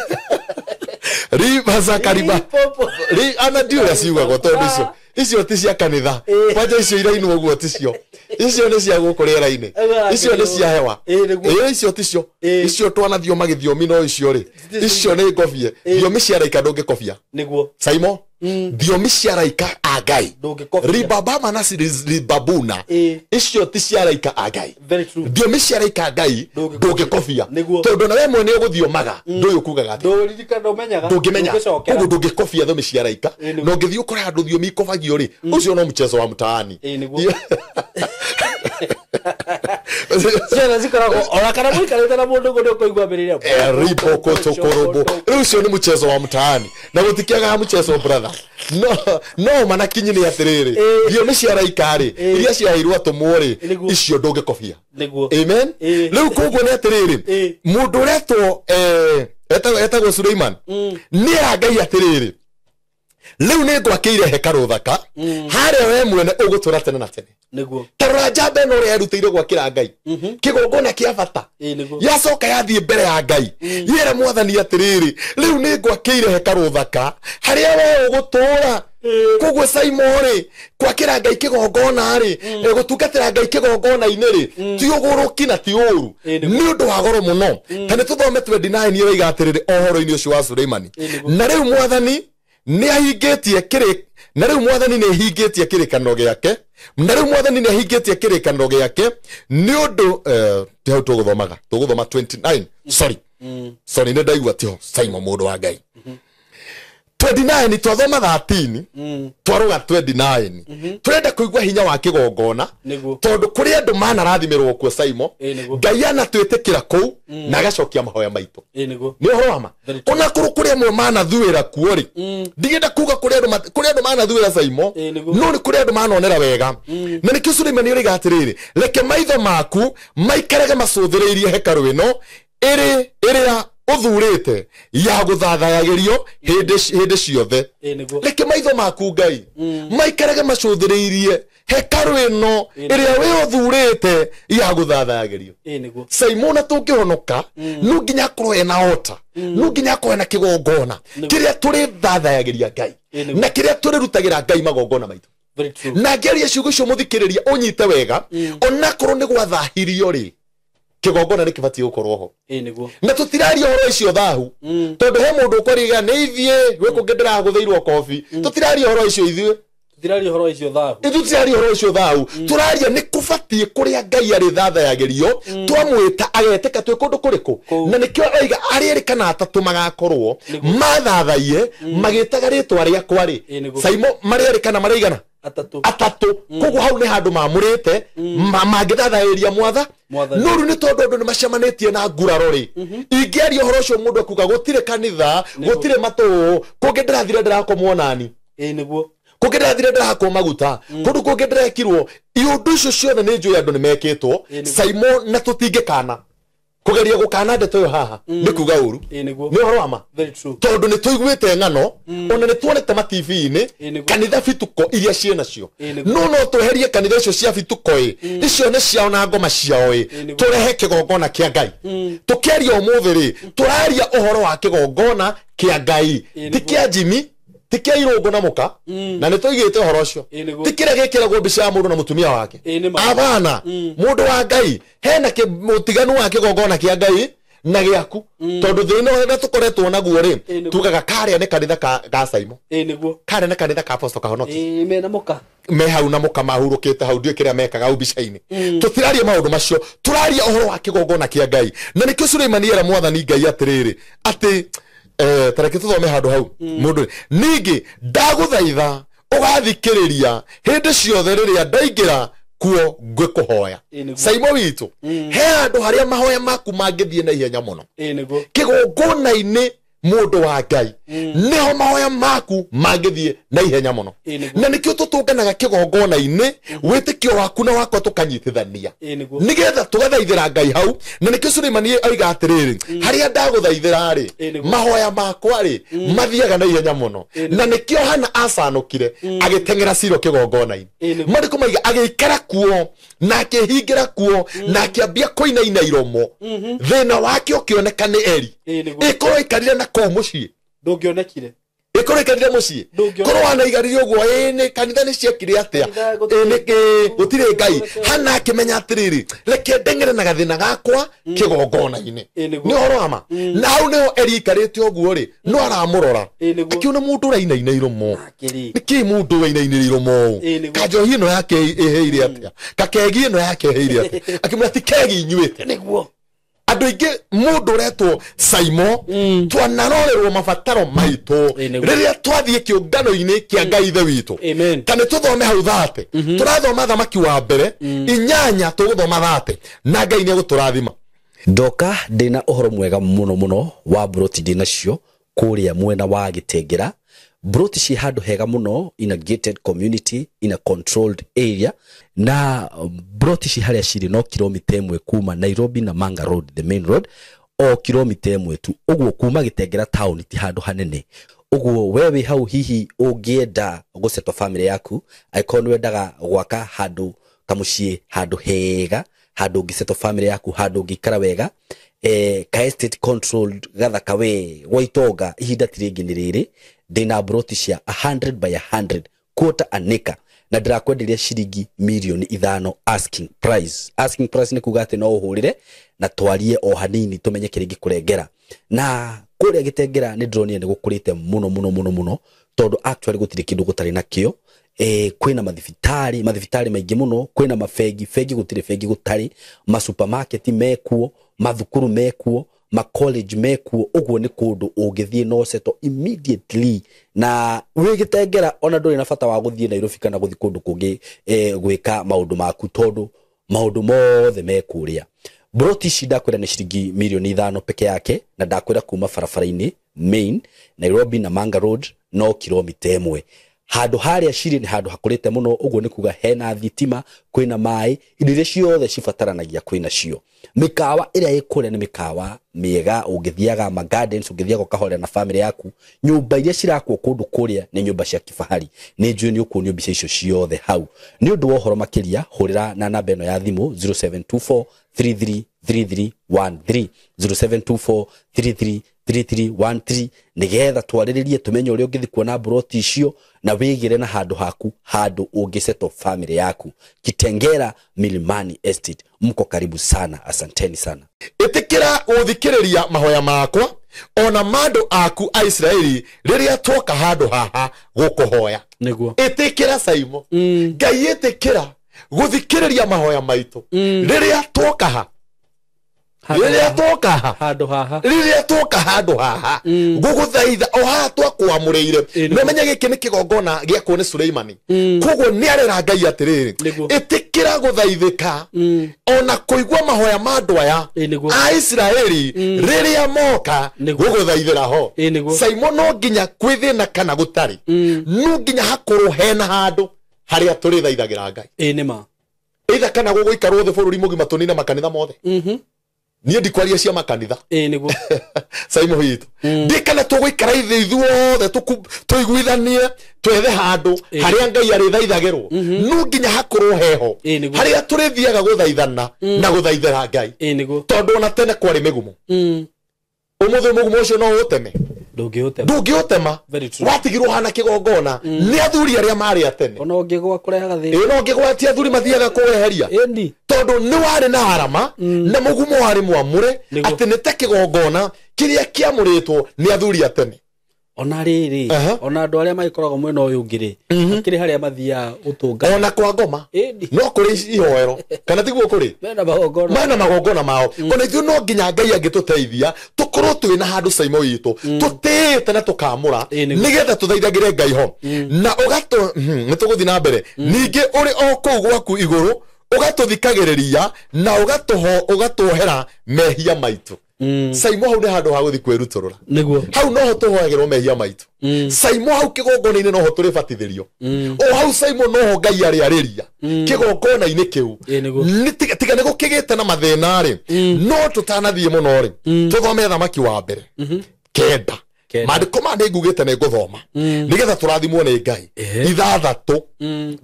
Riba zakariba Ripopo. Ri ana ndiũ ũrĩa ciugagwo, tondũ icio ti cia kanitha. Kwanja icio irainwo ũguo ticio, icio nĩ cia gũkũ rĩera-inĩ, icio nĩ cia hewa. Ĩĩ nĩguo. Ĩĩ icio ticio, icio twanathio magĩthiomi, no icio rĩ, icio nĩ ngobie thiomi cia raika ndũngĩkobia. Nĩguo. Saimo, thiomi cia raika a Ngai, Ndũngĩkobia. ribabama na ribabuna, icio ti cia raika a Ngai. Very true. Thiomi cia raika a Ngai Ndũngĩkobia. ndũngĩkobia, Nĩguo. tondũ na we mwene ũgũthiomaga ndũĩ ũkugaga atĩa. Ndũririkana ndũmenyaga. Ndũngĩmenya. Ndũngĩcokera. Koguo ndũngĩkobia thiomi cia raika. Ĩĩ nĩguo. Na ũngĩthiĩ ũkore handũ thiomi ikobagio rĩ, ũcio no mchezo wa mtaani. Ĩĩ nĩguo. Ciana cikoragwo ona kana mũikarĩte na mũndũ ũguo nĩ ũkũigua mbĩrĩra. Ribokotokorobo, rĩu ũcio nĩ mchezo wa mtaani na gũtikĩagaga mchezo brother. No manakinyi nĩ atĩrĩrĩ, thiomi cia raika rĩ, iria ciaheirwo atũmwo rĩ, Nĩguo. icio ndũngĩkobia. Nĩguo. Amen. Rĩu koguo nĩ atĩrĩrĩ, mũndũ ũretwo etagwo Suleiman nĩ era Ngai atĩrĩrĩ, rĩu nĩ ngwakĩire hekarũ thaka harĩa we mwene ũgũtũra tene na tene. Nĩguo. Tarora njamba ĩno ũrĩa erutĩire gwakĩra Ngai kĩgongona kĩa bata. Ĩĩ nĩguo. Yacoka yathiĩ mbere ya Ngai yera mwathani atĩrĩrĩ, rĩu nĩ ngwakĩire hekarũ thaka harĩa we ũgũtũra. Koguo Simon rĩ, gwakĩra Ngai kĩgongona rĩ, gũtungatĩra Ngai kĩgongona-inĩ rĩ, ti ũgũrũki na ti ũru, Ĩĩ nĩguo. nĩ ũndũ wa goro mũno. Ta nĩ tũthome 29 ĩroiga atĩrĩrĩ ũhoro-inĩ ũcio wa Suleimani. Ĩĩ nĩguo. Na rĩu mwathani nĩ ahingĩtie kĩrĩ, na rĩu mwathani nĩ ahingĩtie kĩrĩkanĩro gĩake, na rĩu mwathani nĩ ahingĩtie kĩrĩkanĩro gĩake nĩ ũndũ ti hau tũgũthomaga, tũgũthoma 29, sorry, sorry, nĩ ndaigua tiho. Simon mũndũ wa Ngai, 29 twathoma 13, twarũga 29, tũrenda kũigua hinya wa kĩgongona, Nĩguo. tondũ kũrĩ andũ manarathimĩrwo kuo Simon. Ĩĩ nĩguo. Ngai anatwĩtĩkĩra kũu na agacokia mahoya maitũ. Ĩĩ nĩguo. Nĩ ũhoro wa ma. Very true. Ona kũrũ kũrĩ amwe manathuĩra kuo rĩ, ndigenda kuga kũrĩ andũ kũrĩ andũ manathuĩra Simon, Ĩĩ nĩguo. no nĩ kũrĩ andũ manonera wega. Na nĩkĩo Suleimani oiga atĩrĩrĩ, reke maitho maku maikarage macũthĩrĩirie hekarũ ĩno ĩrĩ ĩrĩa ũthurĩte ya gũthathayagĩrio hĩndĩ ciothe. Ĩĩ nĩguo. Reke maitho maku Ngai maikarage macũthĩrĩirie hekarũ ĩno ĩrĩa wĩ ũthurĩte ya gũthathayagĩrio. Ĩĩ nĩguo. Simon tũngĩhonoka no nginya akorwo ena ota, no nginya akorwo ena kĩgongona kĩrĩa tũrĩthathayagĩria Ngai, Ĩĩ nĩguo. na kĩrĩa tũrĩrutagĩra Ngai magongona maitũ. Very true. Na ngĩaria ciugo icio mũthikĩrĩria ũnyite wega, onakorwo nĩ gwathahirio rĩ, kĩgongona nĩ kĩbatiĩ gũkorwo ho. Ĩĩ nĩguo. Na tũtiraria ũhoro icio thahu, tondũ he mũndũ ũkoriga nĩ ithiĩ gwĩ kũngĩ ndĩragũthĩirwo kobi. Tũtiraria ũhoro icio ithuĩ. Tũtiraria ũhoro icio thahu. Ithuĩ tũtiraria ũhoro ũcio thahu, tũraria nĩ kũbatiĩ kũrĩa Ngai arĩthathayagĩrio, twamwĩta agetĩka twĩ kũndũ kũrĩkũ. Kũu. Na nĩkĩo oiga arĩa erĩ kana atatũ magakorwo mathathaiye magĩtaga rĩtwa rĩakwa rĩ. Ĩĩ nĩguo. Simon, marĩa erĩ kana marĩa igana? Atatũ. Atatũ. Koguo hau nĩ handũ mamũrĩte mangĩthathayĩria mwatha. Mwathani. No rĩu nĩ tondũ andũ nĩ macemanĩtie na nguraro rĩ, ingĩaria ũhoro ũcio mũndũ akuga gũtirĩ kanitha, gũtirĩ matũũ, kũngĩ ndĩrathire ndĩrakomwo nani. Ĩĩ nĩguo. Kũngĩ ndĩrathire ndĩrahakwo maguta, kũndũ kũngĩ ndĩrekirwo iũndũ icio ciothe nĩ njũĩ andũ nĩ mekĩtwo. Ĩĩ nĩguo. Simon, na tũtingĩkana Kugeria gukana ndeto yo haha ni kuga uru. Ni uhoro wa ma. Tondu ni tuiguite ng'ano ona ni tuonete ma TV-inĩ kanitha bituko iria ciĩ nacio. No no tweherie kanitha icio cia bituko ĩ icio nĩ ciao na ngoma ciao ĩ turehe kĩgongona kĩa Ngai. Tukiaria ũmũthĩ rĩ tũraria ũhoro wa kĩgongona kĩa Ngai ti kĩa Jimmy ti kĩa Irũngũ na mũka na nĩ tũigĩte ũhoro ũcio ti kĩrĩa gĩkĩragwo mbica ya mũndũ na mũtumia wake abana mũndũ wa Ngai hena mũtiganu wa kĩgongona kĩa Ngai na gĩaku tondũ thĩna ũrĩa tũkoretwo naguo rĩ tugaga karĩa nĩ kanitha ka Saimo karĩa nĩ kanitha ka Apostle Kahonoki mena mũka me hau na mũka mahurũkĩte hau ndiũĩ kĩrĩa mekaga hau mbica-inĩ. Tũtiraria maũndũ macio tũraria ũhoro wa kĩgongona kĩa Ngai na nĩkĩo Suleimani era mwathani Ngai atĩrĩrĩ atĩ tareke tuthome handũ hau mũndũ ningĩ ndagũthaitha ũgathikĩrĩria hĩndĩ ciothe rĩrĩa ndaingĩra kuo ngwĩkũhoya. Saimo witũ he handũ harĩa mahoya maku mangĩthiĩ na ihenya mũno kĩgongona-inĩ mũndũ wa Ngai nĩho mahoya maku mangĩthiĩ na ihenya mũno na nĩkĩo tũtũnganaga kĩgongona-inĩ wĩtĩkio waku na wakwa tũkanyitithania nĩgetha tũgathaithĩra Ngai hau na nĩkĩo Suleimani oiga atĩrĩrĩ harĩa ndagũthaithĩra rĩ mahoya makwa rĩ mathiaga na ihenya mũno na nĩkĩo Hana acanũkire agĩteng'era Silo kĩgongona-inĩ marĩkũ maiga agĩikara kuo na akĩhingĩra kuo na akĩambia kũinaina iromo thĩna wake ũkĩoneka nĩ Eli ĩkorwo aikarire na kũu mũciĩ ndũngĩonekire ĩkorwo aikarire mũciĩ korwo wanaigarire ũguo ĩ nĩ kanitha nĩ ciekire atĩa ĩ nĩkĩ gũtirĩ Ngai Hana akĩmenya atĩrĩrĩ reke ndeng'ere na gathĩna gakwa kĩgongona-inĩ nĩ ũhoro wa ma na hau nĩho Eli aikarĩte ũguo rĩ no aramũrora akĩona mũndũ ũrainaina iromo nĩkĩ mũndũ ũrainainĩra iromo ũũ kanjohi ĩno yake ĩheire atĩa kakegi ĩno yake ĩheire atĩa akĩmwĩra ti kegi inyuĩte nĩguo andũ aingĩ mũndũ ũretwo Saimo twanarorerwo mabataro maitũ rĩrĩa twathiĩ kĩũngano-inĩ kĩa Ngai ithe witũ ta nĩ tũthome hau thate tũrathoma thamaki wa mbere 8 tũgũthoma thate na Ngai nĩ egũtũrathima. Ndoka ndĩna ũhoro mwega mũno mũno wa broti ndĩnacio kũrĩa mwena wa Gĩtengera. Broti ci handũ hega mũno in a gated community in a controlled area na broti ci harĩa cirĩ no kilomita 1 kuma Nairobi na Manga Road the main road o kilomita 1 tu ũguo kuma Gĩtengera town ti handũ hanene ũguo we wĩ hau hihi ũngĩenda gũsettle family yaku angĩkorwo nĩ wendaga gwaka handũ kamũciĩ handũ hega handũ ũngĩsettle family yaku handũ ũngĩikara wega ka estate controlled gathaka we gwa itonga ihinda ti rĩngĩ nĩ rĩrĩ ndĩna broti cia 100 by 100 quarter an acre na ndĩrakwenderia ciringi mirioni 5 asking price. Asking price nĩ kuga atĩ no ũhũrĩre na twarie o hanini tũmenye kĩrĩa ingĩkũrengera. Na kũrĩa Gĩtengera nĩ ndĩronire nĩ gũkũrĩte mũno mũno mũno mũno tondũ actually gũtirĩ kĩndũ gũtarĩ nakĩo. Kwĩna mathibitarĩ maingĩ mũno kwĩna mabengi bengi gũtirĩ bengi gũtarĩ masupermarket mekuo mathukuru mekuo ma college mekuo ũguo nĩ kũndũ ũngĩthiĩ no settle immediately na wĩ Gĩtengera ona ndũrĩ na bata wa gũthiĩ Nairobi kana gũthiĩ kũndũ kũngĩ gwĩka maũndũ maku tondũ maũndũ mothe me kũrĩa. Broti ici ndakwĩra nĩ ciringi mirioni 5 peke yake na ndakwĩra kuma barabara-inĩ main Nairobi na Manga Road no kilomita 1. Handũ harĩa cirĩ nĩ handũ hakũrĩte mũno ũguo nĩ kuga hena thitima kwĩna maĩ indo iria ciothe cibataranagia kwĩna cio. Mĩkawa ĩrĩa ĩ kũrĩa nĩ mĩkawa mĩega ũngĩthiaga ma gardens ũngĩthiaga ũkahorera na family yaku. Nyũmba iria cirakwo kũndũ kũrĩa nĩ nyũmba cia kifahari nĩ njũĩ nĩ ũkuonio mbica icio ciothe hau. Nĩ ũndũ wa ũhoro makĩria hũrĩra na namba ĩno ya thimũ 0724 333313 0724 333313 nigetha twarĩrĩrie tumenye ũrĩa ũngĩthiĩ kuona broti icio na wĩgĩre na handũ haku handũ ũngĩsettle family yaku. Kitengera Milimani Estate, mko karibu sana, asanteni sana. Ĩtĩkĩra gũthikĩrĩria mahoya makwa ona mandũ aku a Isiraeli rĩrĩa twoka handũ haha gũkũhoya. Nĩguo ĩtĩkĩra Saimo Ngai ĩtĩkĩra gũthikĩrĩria mahoya maitũ rĩrĩa twoka ha rĩrĩa twoka handũ haha rĩrĩa twoka handũ haha gũgũthaitha o haha twakwamũrĩire no menye gĩkĩ nĩ kĩgongona gĩakwo nĩ Suleimani koguo nĩ arera Ngai atĩrĩrĩ ĩtĩkĩra gũthaithĩka ona kũigua mahoya ma andũ aya a Isiraeli rĩrĩa moka gũgũthaithĩra ho. Saimo no nginya kwĩ thĩna kana gũtarĩ no nginya hakorwo hena handũ harĩa tũrĩthaithagĩra Ngai. Ĩ nĩ ma either kana gũgũikarwo thĩ bũrũri mũgima tũnine makanitha mothe. Niĩ ndikwaria cia makanitha. Ĩĩ nĩguo. Saimo witũ. Ndikana tũgũikara ithe ithuothe tũiguithanie twethe handũ harĩa Ngai arĩthaithagĩrwo. No nginya hakorwo heho. Harĩa tũrĩthiaga gũthaithana na gũthaithĩra Ngai. Ĩĩ nĩguo. Tondũ ona tene kwarĩ mĩgumo. Ũmũthĩ mũgumo ũcio no ũteme. Ndũngĩũtema. Watigirwo hana kĩgongona nĩ athuri arĩa marĩ a tene. Ona ũngĩgwa kũrehaga thĩna. Ĩĩ no ũngĩgwa ti athuri mathiaga kũweheria. Ĩni. Tondũ nĩ warĩ na harama na mũgumo warĩ mwamũre atĩ nĩ ta kĩgongona kĩrĩa kĩamũrĩtwo nĩ athuri a tene. Ona rĩrĩ ona andũ arĩa magĩkoragwo mwena ũyũ ũngĩ rĩ akĩrĩ harĩa mathiaga gũtũngana. Ona kwa ngoma no kũrĩ ihoero kana tiguo kũrĩ mena magongona mao. Ona ithuĩ no nginya Ngai angĩtũteithia tũkorwo twĩ na handũ Saimo witũ tũtĩĩte na tũkamũra nĩgetha tũthaithagĩre Ngai ho. Na ũgatũ nĩ tũgũthiĩ na mbere. Ningĩ ũrĩ o kũu gwaku igũrũ ũgatũthikagĩrĩria na ũgatũohera mehia maitũ. Saimo hau nĩ handũ ha gũthiĩ kwĩrutũrũra. Nĩguo. Hau noho tũhoyagĩrwo mehia maitũ. Saimo hau kĩgongona-inĩ noho tũrĩbatithĩrio. O hau Saimo noho Ngai arĩarĩria kĩgongona-inĩ kĩu. Tiga nĩ gũkĩgĩte na mathĩna rĩ, no tũtanathiĩ mũno rĩ, tũthome Thamaki wa mbere 9. Maandĩko maya nĩ ngugĩte nĩ ngũthoma nĩgetha tũrathimwo nĩ Ngai. 6.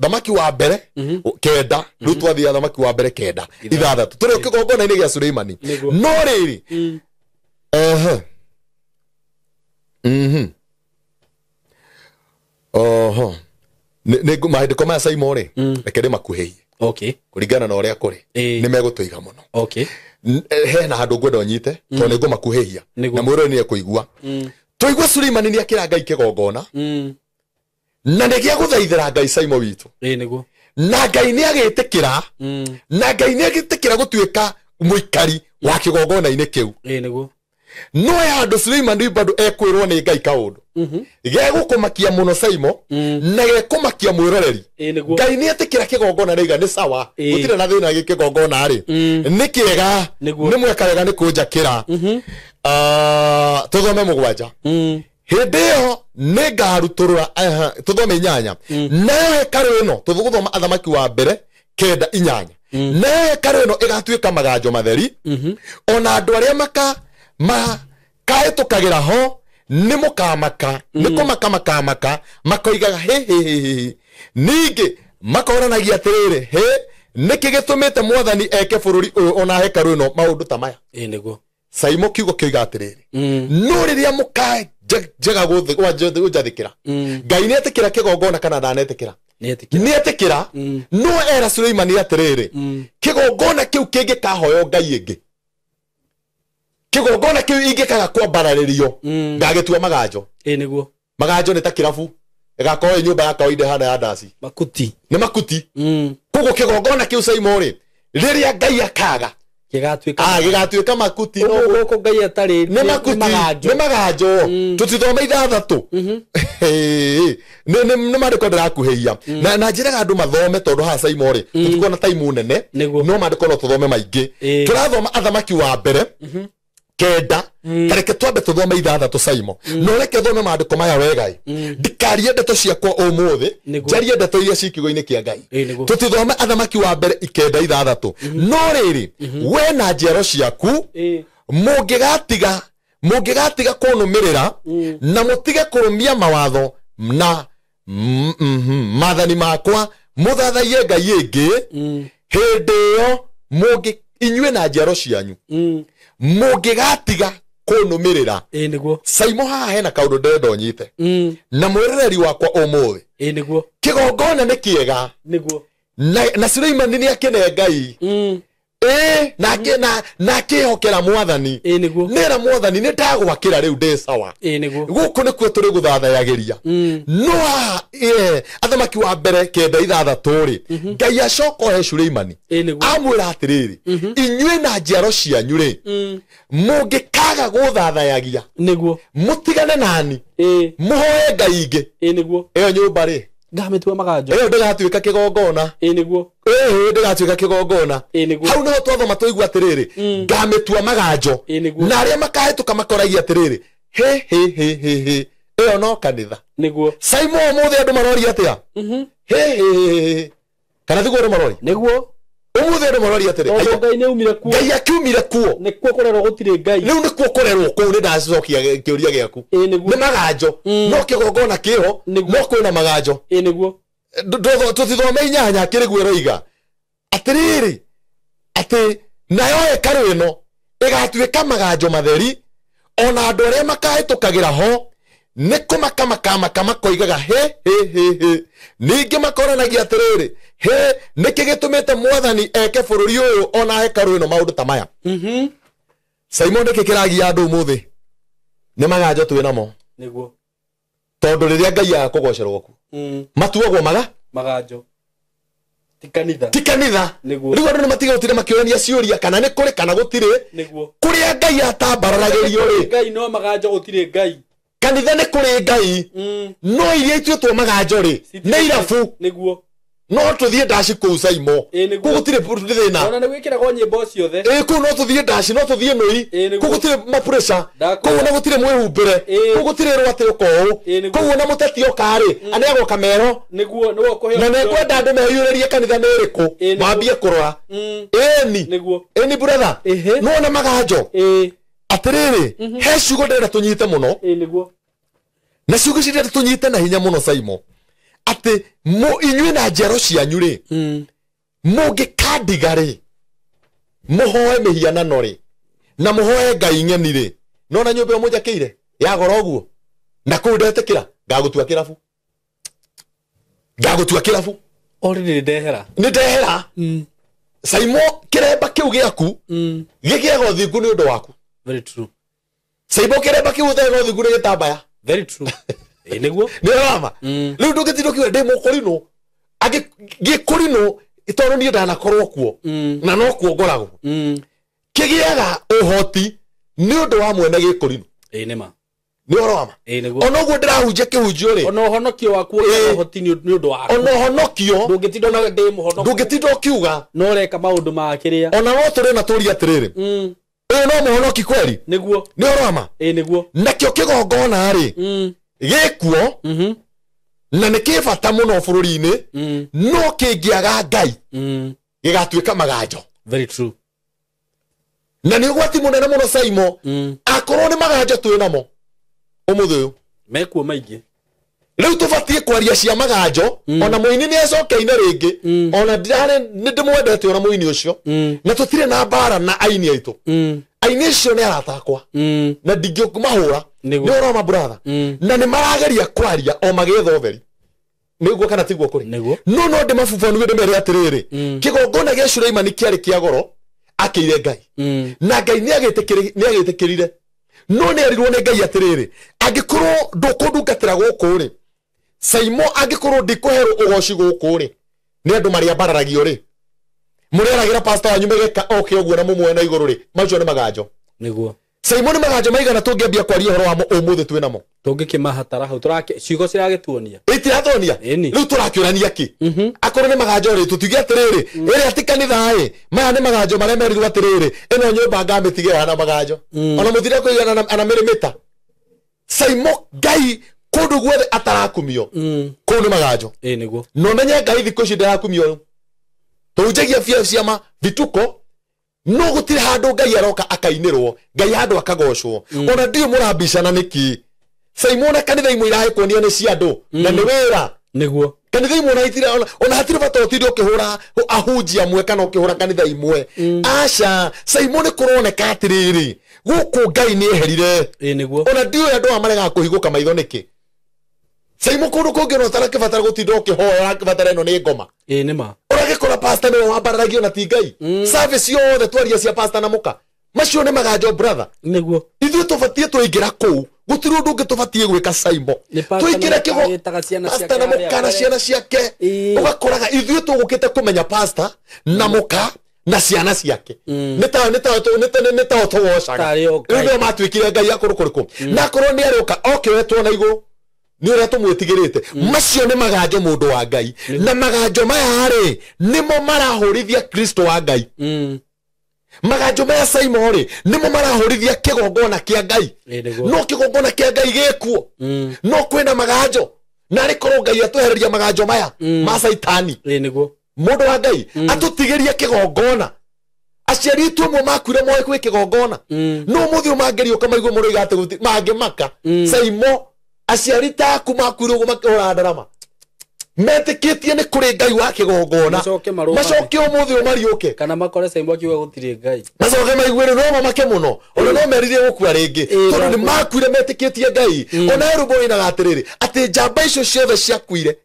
Thamaki wa mbere 9. Rĩu twathiĩ Thamaki wa mbere 9 6. Tũrĩ kĩgongona-inĩ gĩa Suleimani. No rĩrĩ oho nĩ maandĩko maya Saimo rĩ, reke ndĩmakuhĩhie. Okay. Kũringana na ũrĩa kũrĩ nĩ megũtũiga mũno. Okay. Hena handũ ngwenda ũnyite tondũ nĩ ngũmakuhĩhia na mwĩrore nĩ ekũigua. Tũigua Suleimani nĩ akĩra Ngai kĩgongona na nĩ gĩa gũthaithĩra Ngai Saimo witũ. Ĩĩ nĩguo. Na Ngai nĩ agĩtĩkĩra na Ngai nĩ agĩtĩkĩra gũtuĩka mũikari wa kĩgongona-inĩ kĩu. Ĩĩ nĩguo. No handũ Suleimani bado ekwĩrwo nĩ Ngai kaũndũ gegũkũmakia mũno Saimo na gekũmakia mwĩroreri. Ngai nĩ etĩkĩra kĩgongona rĩiga nĩ sawa, gũtirĩ na thĩna gĩkĩgongona rĩ, nĩ kĩega, nĩ mweka wega nĩ kũnjakĩra. Tũthome 7. Hĩndĩ ĩyo nĩ ngarutũrũra tũthome 8. Nayo hekarũ ĩno tũgũthoma Athamaki wa mbere 9 8. Nayo hekarũ ĩno ĩgatuĩka maganjo matheri, ona andũ arĩa makahĩtũkagĩra ho nĩ mũkamaka, nĩ kũmaka makamaka, makoigaga hĩ hĩ hĩ hĩ. Ningĩ makoranagia atĩrĩrĩ, hĩ nĩkĩ gĩtũmĩte mwathani eke bũrũri ũyũ ona hekarũ ĩno maũndũ ta maya. Ĩĩ nĩguo. Saimo kiugo kĩoiga atĩrĩrĩ, no rĩrĩa mũkanjega gũnjathĩkĩra, Ngai nĩetĩkĩra kĩgongona kana ndanetĩkĩra? Nĩetĩkĩra. No era Suleimani atĩrĩrĩ, kĩgongona kĩu kĩngĩkahoywo Ngai ĩngĩ, kĩgongona kĩu ingĩkaga kwambararĩrio, ngagĩtua maganjo. Ĩĩ nĩguo. Maganjo nĩ ta kĩrabu ĩgakorwo ĩ nyũmba ya kawaida hana ya ndaci. Makuti. Nĩ makuti. Koguo kĩgongona kĩu Saimo rĩ, rĩrĩa Ngai akaga gĩgatuĩka gĩgatuĩka makuti. Gũkũ Ngai atarĩ nĩ makuti, nĩ maganjo. Tũtithome 6. Nĩ maandĩko ndĩrakuhĩhia na njĩraga andũ mathome tondũ haha Saimo rĩ tũtikuona taimu nene, no maandĩko no tũthome maingĩ. Tũrathoma Athamaki wa mbere 9. Tareke twambe tũthome 6 Saimo. No reke thome maandĩko maya wega. Ndikarie ndeto ciakwa ũmũthĩ, njarie ndeto iria ci kiugo-inĩ kĩa Ngai. Tũtithome Athamaki wa mbere 9 6. No rĩrĩ, we na njiaro ciaku mũngĩgatiga kũnũmĩrĩra na mũtige kũrũmia mawatho na maathani makwa, mũthathaiye Ngai ĩngĩ, hĩndĩ ĩyo inyuĩ na njiaro cianyu mũngĩgatiga kũnũmĩrĩra. Ĩĩ nĩguo. Saimo haha hena kaũndũ ndĩrenda ũnyite na mwĩroreri wakwa ũmũthĩ. Ĩĩ nĩguo. Kĩgongona nĩ kĩega. Nĩguo. Na Suleimani nĩ akĩne Ngai. Na akĩhokera mwathani. Ĩĩ nĩguo. Nĩra mwathani nĩ ndagwakĩra rĩu ndĩ sawa. Ĩĩ nĩguo. Gũkũ nĩkuo tũrĩ gũthathayagĩria. No haha Athamaki wa mbere 9 6 rĩ, Ngai acoka ohe Suleimani. Ĩĩ nĩguo. Amwĩra atĩrĩrĩ, inyuĩ na njiaro cianyu rĩ, mũngĩkaga gũthathayagia, nĩguo, mũtigane nani, mũhoe Ngai ingĩ. Ĩĩ nĩguo. Ĩyo nyũmba rĩ, ngamĩtua maganjo. Ĩyo ndĩgatuĩka kĩgongona. Ĩĩ nĩguo. Ĩĩ ndĩgatuĩka kĩgongona. Ĩĩ nĩguo. Hau nĩho twathoma twaigua atĩrĩrĩ, ngamĩtua maganjo. Ĩĩ nĩguo. Na arĩa makahĩtũka makoragia atĩrĩrĩ, hĩ hĩ hĩ hĩ hĩ, ĩyo no kanitha. Nĩguo. Saimo ũmũthĩ andũ maroria atĩa? Hĩ hĩ hĩ hĩ. Kana tiguo andũ maroria? Nĩguo. Umuthi andu maroria atiri, Tondũ Ngai nĩ aumire kuo. Ngai akiumire kuo. Nĩkuo kũrerwo gũtirĩ Ngai. Rĩu nĩkuo kũrerwo kũu, nĩ ndacokia kĩũria gĩaku. Ĩĩ nĩguo. Nĩ maganjo, no kĩgongona kĩho, no kwĩna maganjo. Ĩĩ nĩguo. Tũtithome 8 kĩrĩguo ĩroiga atĩrĩrĩ, atĩ nayo hekarũ ĩno ĩgatuĩka maganjo matheri, ona andũ arĩa makahĩtũkagĩra ho nĩ kũmaka makamaka makoigaga he he he he. Ningĩ makoranagia atĩrĩrĩ, he nĩkĩ gĩtũmĩte mwathani eke bũrũri ũyũ ona hekarũ ĩno maũndũ ta maya? Simon, nĩkĩ kĩragia andũ ũmũthĩ? Nĩ maganjo twĩ namo. Nĩguo. Tondũ rĩrĩa Ngai agakũgocerwo kuo, matuagwo maganjo. Ti kanitha. Ti kanitha. Nĩguo. Rĩu andũ nĩ matiga gũtinda makĩũrania ciũria kana nĩ kũrĩ kana gũtirĩ. Nĩguo. Kũrĩa Ngai atambararagĩrio rĩ, Ngai no maganjo gũtirĩ Ngai. Kanitha nĩ kũrĩ Ngai, no iria ituĩtwo maganjo rĩ, nĩ irabu. Nĩguo. No tũthiĩ ndaci kũu Saimo. Ĩĩ nĩguo. Kũu gũtirĩ thĩna. Ona nĩ gwĩkĩragwo nyĩmbo ciothe. Ĩĩ kũu no tũthiĩ ndaci, no tũthiĩ nũi. Ĩĩ nĩguo. Kũu gũtirĩ mapureca. Ndakwĩra. Kũu ona gũtirĩ mwĩhumbĩre. Ĩĩ. Kũu gũtirĩ rwatĩ ũka ũũ. Ĩĩ nĩguo. Kũu ona mũteti oka rĩ, aneagwo kamero. Nĩguo, nĩwe ũkũheo. Na nĩngwenda andũ meyũrĩrie kanitha nĩ ĩrĩkũ, Ĩĩ nĩguo. mambie kũrora. Ĩni. Nĩguo. Ĩni brother. Ĩhĩ. No ona maganjo. Ĩĩ. Atĩrĩrĩ, he ciugo ndĩrenda tũnyite mũno. Ĩĩ nĩguo. Na ciugo ici ndĩrenda tũnyite na hinya mũno Saimo. Atĩ inyuĩ na njiaro cianyu rĩ, mũngĩkandiga rĩ, mũhoe mĩhianano rĩ, na mũhoe ngai ng'eni rĩ, nona nyũmba ĩyo mũnjakĩire ya goro ũguo, na kũu ndetĩkĩra, ngagũtua kĩrabu. Ngagũtua kĩrabu. Already nĩ ndehera. Nĩ ndehera. Saimo, kĩremba kĩu gĩaku, gĩkĩaga ũthingu nĩ ũndũ waku. Very true. Saimo, kĩremba kĩu ũtarĩ na ũthingu nĩ gĩtambaya. Very true. Ĩĩ nĩguo. Nĩ ũrama. Rĩu ndũngĩtinda ũkiuga ndĩ mũkũrinũ. Angĩ gĩkũrinũ tondũ niĩ ndanakorwo kuo, na no kuo ngoragwo. Kĩgĩaga ũhoti nĩ ũndũ wa mwene gĩkũrinũ. Ĩĩ nĩ ma. Nĩ ũhoro wa ma. Ĩĩ nĩguo. Ona ũguo ndĩrahunjia kĩhunjio rĩ, Ona ũhonokio waku ũgĩaga ũhoti nĩ ũndũ waku. Ona ũhonokio, Ndũngĩtinda ona ndĩ mũhonoku. Ndũngĩtinda ũkiuga. No ũreka maũndũ ma kĩrĩa. Ona no tũrĩ na tũrie atĩrĩrĩ, ũyũ no mũhonoki kweri? Nĩguo. Nĩ ũhoro wa ma. Ĩĩ nĩguo. Nakĩo kĩgongona rĩ, gĩkuo, na nĩ kĩ bata mũno bũrũri-inĩ, no kĩngĩaga Ngai, gĩgatuĩka maganjo. Very true. Na nĩ ũgwati mũnene mũno Saimo, akorwo nĩ maganjo twĩ namo ũmũthĩ ũyũ. Mekuo maingĩ. Rĩu tũbatiĩ kwaria cia maganjo, ona mũini nĩ acokeine rĩngĩ, ona ndirarĩ nĩ ndĩmwendete ona mũini ũcio, na tũtirĩ na mbara na aini aitũ. Aini acio nĩ arata akwa, na ndingĩmahũra. Nĩguo. Nĩ ũhoro wa ma brother. Na nĩ marageria kwaria o magĩetha ũtheri. Nĩguo kana tiguo kũrĩ? Nĩguo. No no ndĩmabubanue ndĩmere atĩrĩrĩ, kĩgongona gĩa Suleimani kĩarĩ kĩa goro, akĩire Ngai. Na Ngai nĩagĩtĩkĩrire. No nĩerirwo nĩ Ngai atĩrĩrĩ, angĩkorwo ndũkũndungatĩra gũkũ rĩ, Saimo, angĩkorwo ndikũherwo ũgoci gũkũ rĩ, nĩ andũ marĩa mbararagio rĩ, mũrĩaragĩra pastor wanyu mĩgeka oke ũguo na mũmuone na igũrũ rĩ, macio nĩ maganjo. Nĩguo. Saimo, nĩ maganjo maigana tũngĩambia kwaria ũhoro wamo ũmũthĩ twĩ namo? Tũngĩkĩmahatara hau, ciugo ciragĩtuonia. Itirathonia. Ĩni. Rĩu tũrakĩũrania kĩ? Akorwo nĩ maganjo rĩ, tũtiuge atĩrĩrĩ, ĩrĩa ti kanitha ĩ, maya nĩ maganjo marĩa merirwo atĩrĩrĩ, ĩno nyũmba ngamĩtiga ĩhana maganjo. Ona mũtire kũigana anamĩrĩmĩta. Saimo, Ngai kũndũ guothe atarakumio, kũu nĩ maganjo. Ĩĩ nĩguo. Na ũmenye Ngai thikũ ici ndarakumio. Tũhunjagia bia ciama vituko, no gũtirĩ handũ Ngai aroka akainĩrwo, Ngai handũ akagocwo. Ona ndiũ mũrambicana nĩkĩ? Saimo, ona kanitha imwe irahĩkuonia nĩ cia andũ, na nĩ wĩra. Nĩguo. Kanitha imwe ona itira, ona hatirĩ bata ũtinde ũkĩhũra ahunjia amwe kana ũkĩhũra kanitha imwe. Aca, Saimo, nĩ kũroneka atĩrĩrĩ, gũkũ Ngai nĩ eherire. Ĩĩ nĩguo. Ona ndiũĩ andũ aya maregaga kũhingũka maitho nĩkĩ? Saimo, kũndũ kũngĩ ona ũtarakĩbatara gũtinda ũkĩhoya, ũrakĩbatara ĩno nĩ ngoma. Ĩĩ nĩ ma. Ũragĩkora pastor nĩwe wambararagio na ti Ngai. Service yothe twaria cia pastor na mũka. Macio nĩ maganjo brother. Nĩguo. Ithuĩ tũbatiĩ twaingĩra kũu, gũtirĩ ũndũ ũngĩ tũbatiĩ gwĩka Saimo. Nĩ pastor na Tũingĩre mũka kĩgo agĩtaga ciana ciake pastor na harĩa mũka na mbere. ciana ciake. Ĩĩ. Ũgakoraga ithuĩ tũgũkĩte kũmenya pastor na mũka na ciana ciake. Nĩ ta nĩ ta nĩ ta nĩ ta tũgocaga. Tarĩ o Ngai. Rĩu nĩo matuĩkire Ngai akũrũ kũrĩkũ. Na akorwo nĩ arĩũka oke wetwo na igũrũ, nĩ ũrĩa tũmwĩtigĩrĩte. Macio nĩ maganjo mũndũ wa Ngai. Na maganjo maya rĩ, nĩmo marahũrithia Kristo wa Ngai. Maganjo maya Saimo rĩ, nĩmo marahũrithia kĩgongona kĩa Ngai. Ĩĩ nĩguo. No kĩgongona kĩa Ngai gĩkuo. No kwĩna maganjo. Na arĩ korwo Ngai atwehereria maganjo maya ma Caitani. Ĩĩ nĩguo. Mũndũ wa Ngai atũtigĩrie kĩgongona. Aciari aitũ amwe makuire moĩ kwĩ kĩgongona. No mũthĩ ũyũ mangĩriũka maigue mũroiga atĩ mangĩmaka. Saimo aciari taku makuire ũguo makĩhũra ndarama. Metĩkĩtie nĩ kũrĩ Ngai wa kĩgongona. Macoke ũmũthĩ ũyũ mariũke. Kana makore Saimo akiuga gũtirĩ Ngai. Macoke maiguĩre no mamake mũno. Ona no meririe gũkua rĩngĩ. Tondũ nĩ makuire metĩkĩtie Ngai. Ona he rwĩmbo rũinaga atĩrĩrĩ, atĩ njamba icio ciothe ciakuire.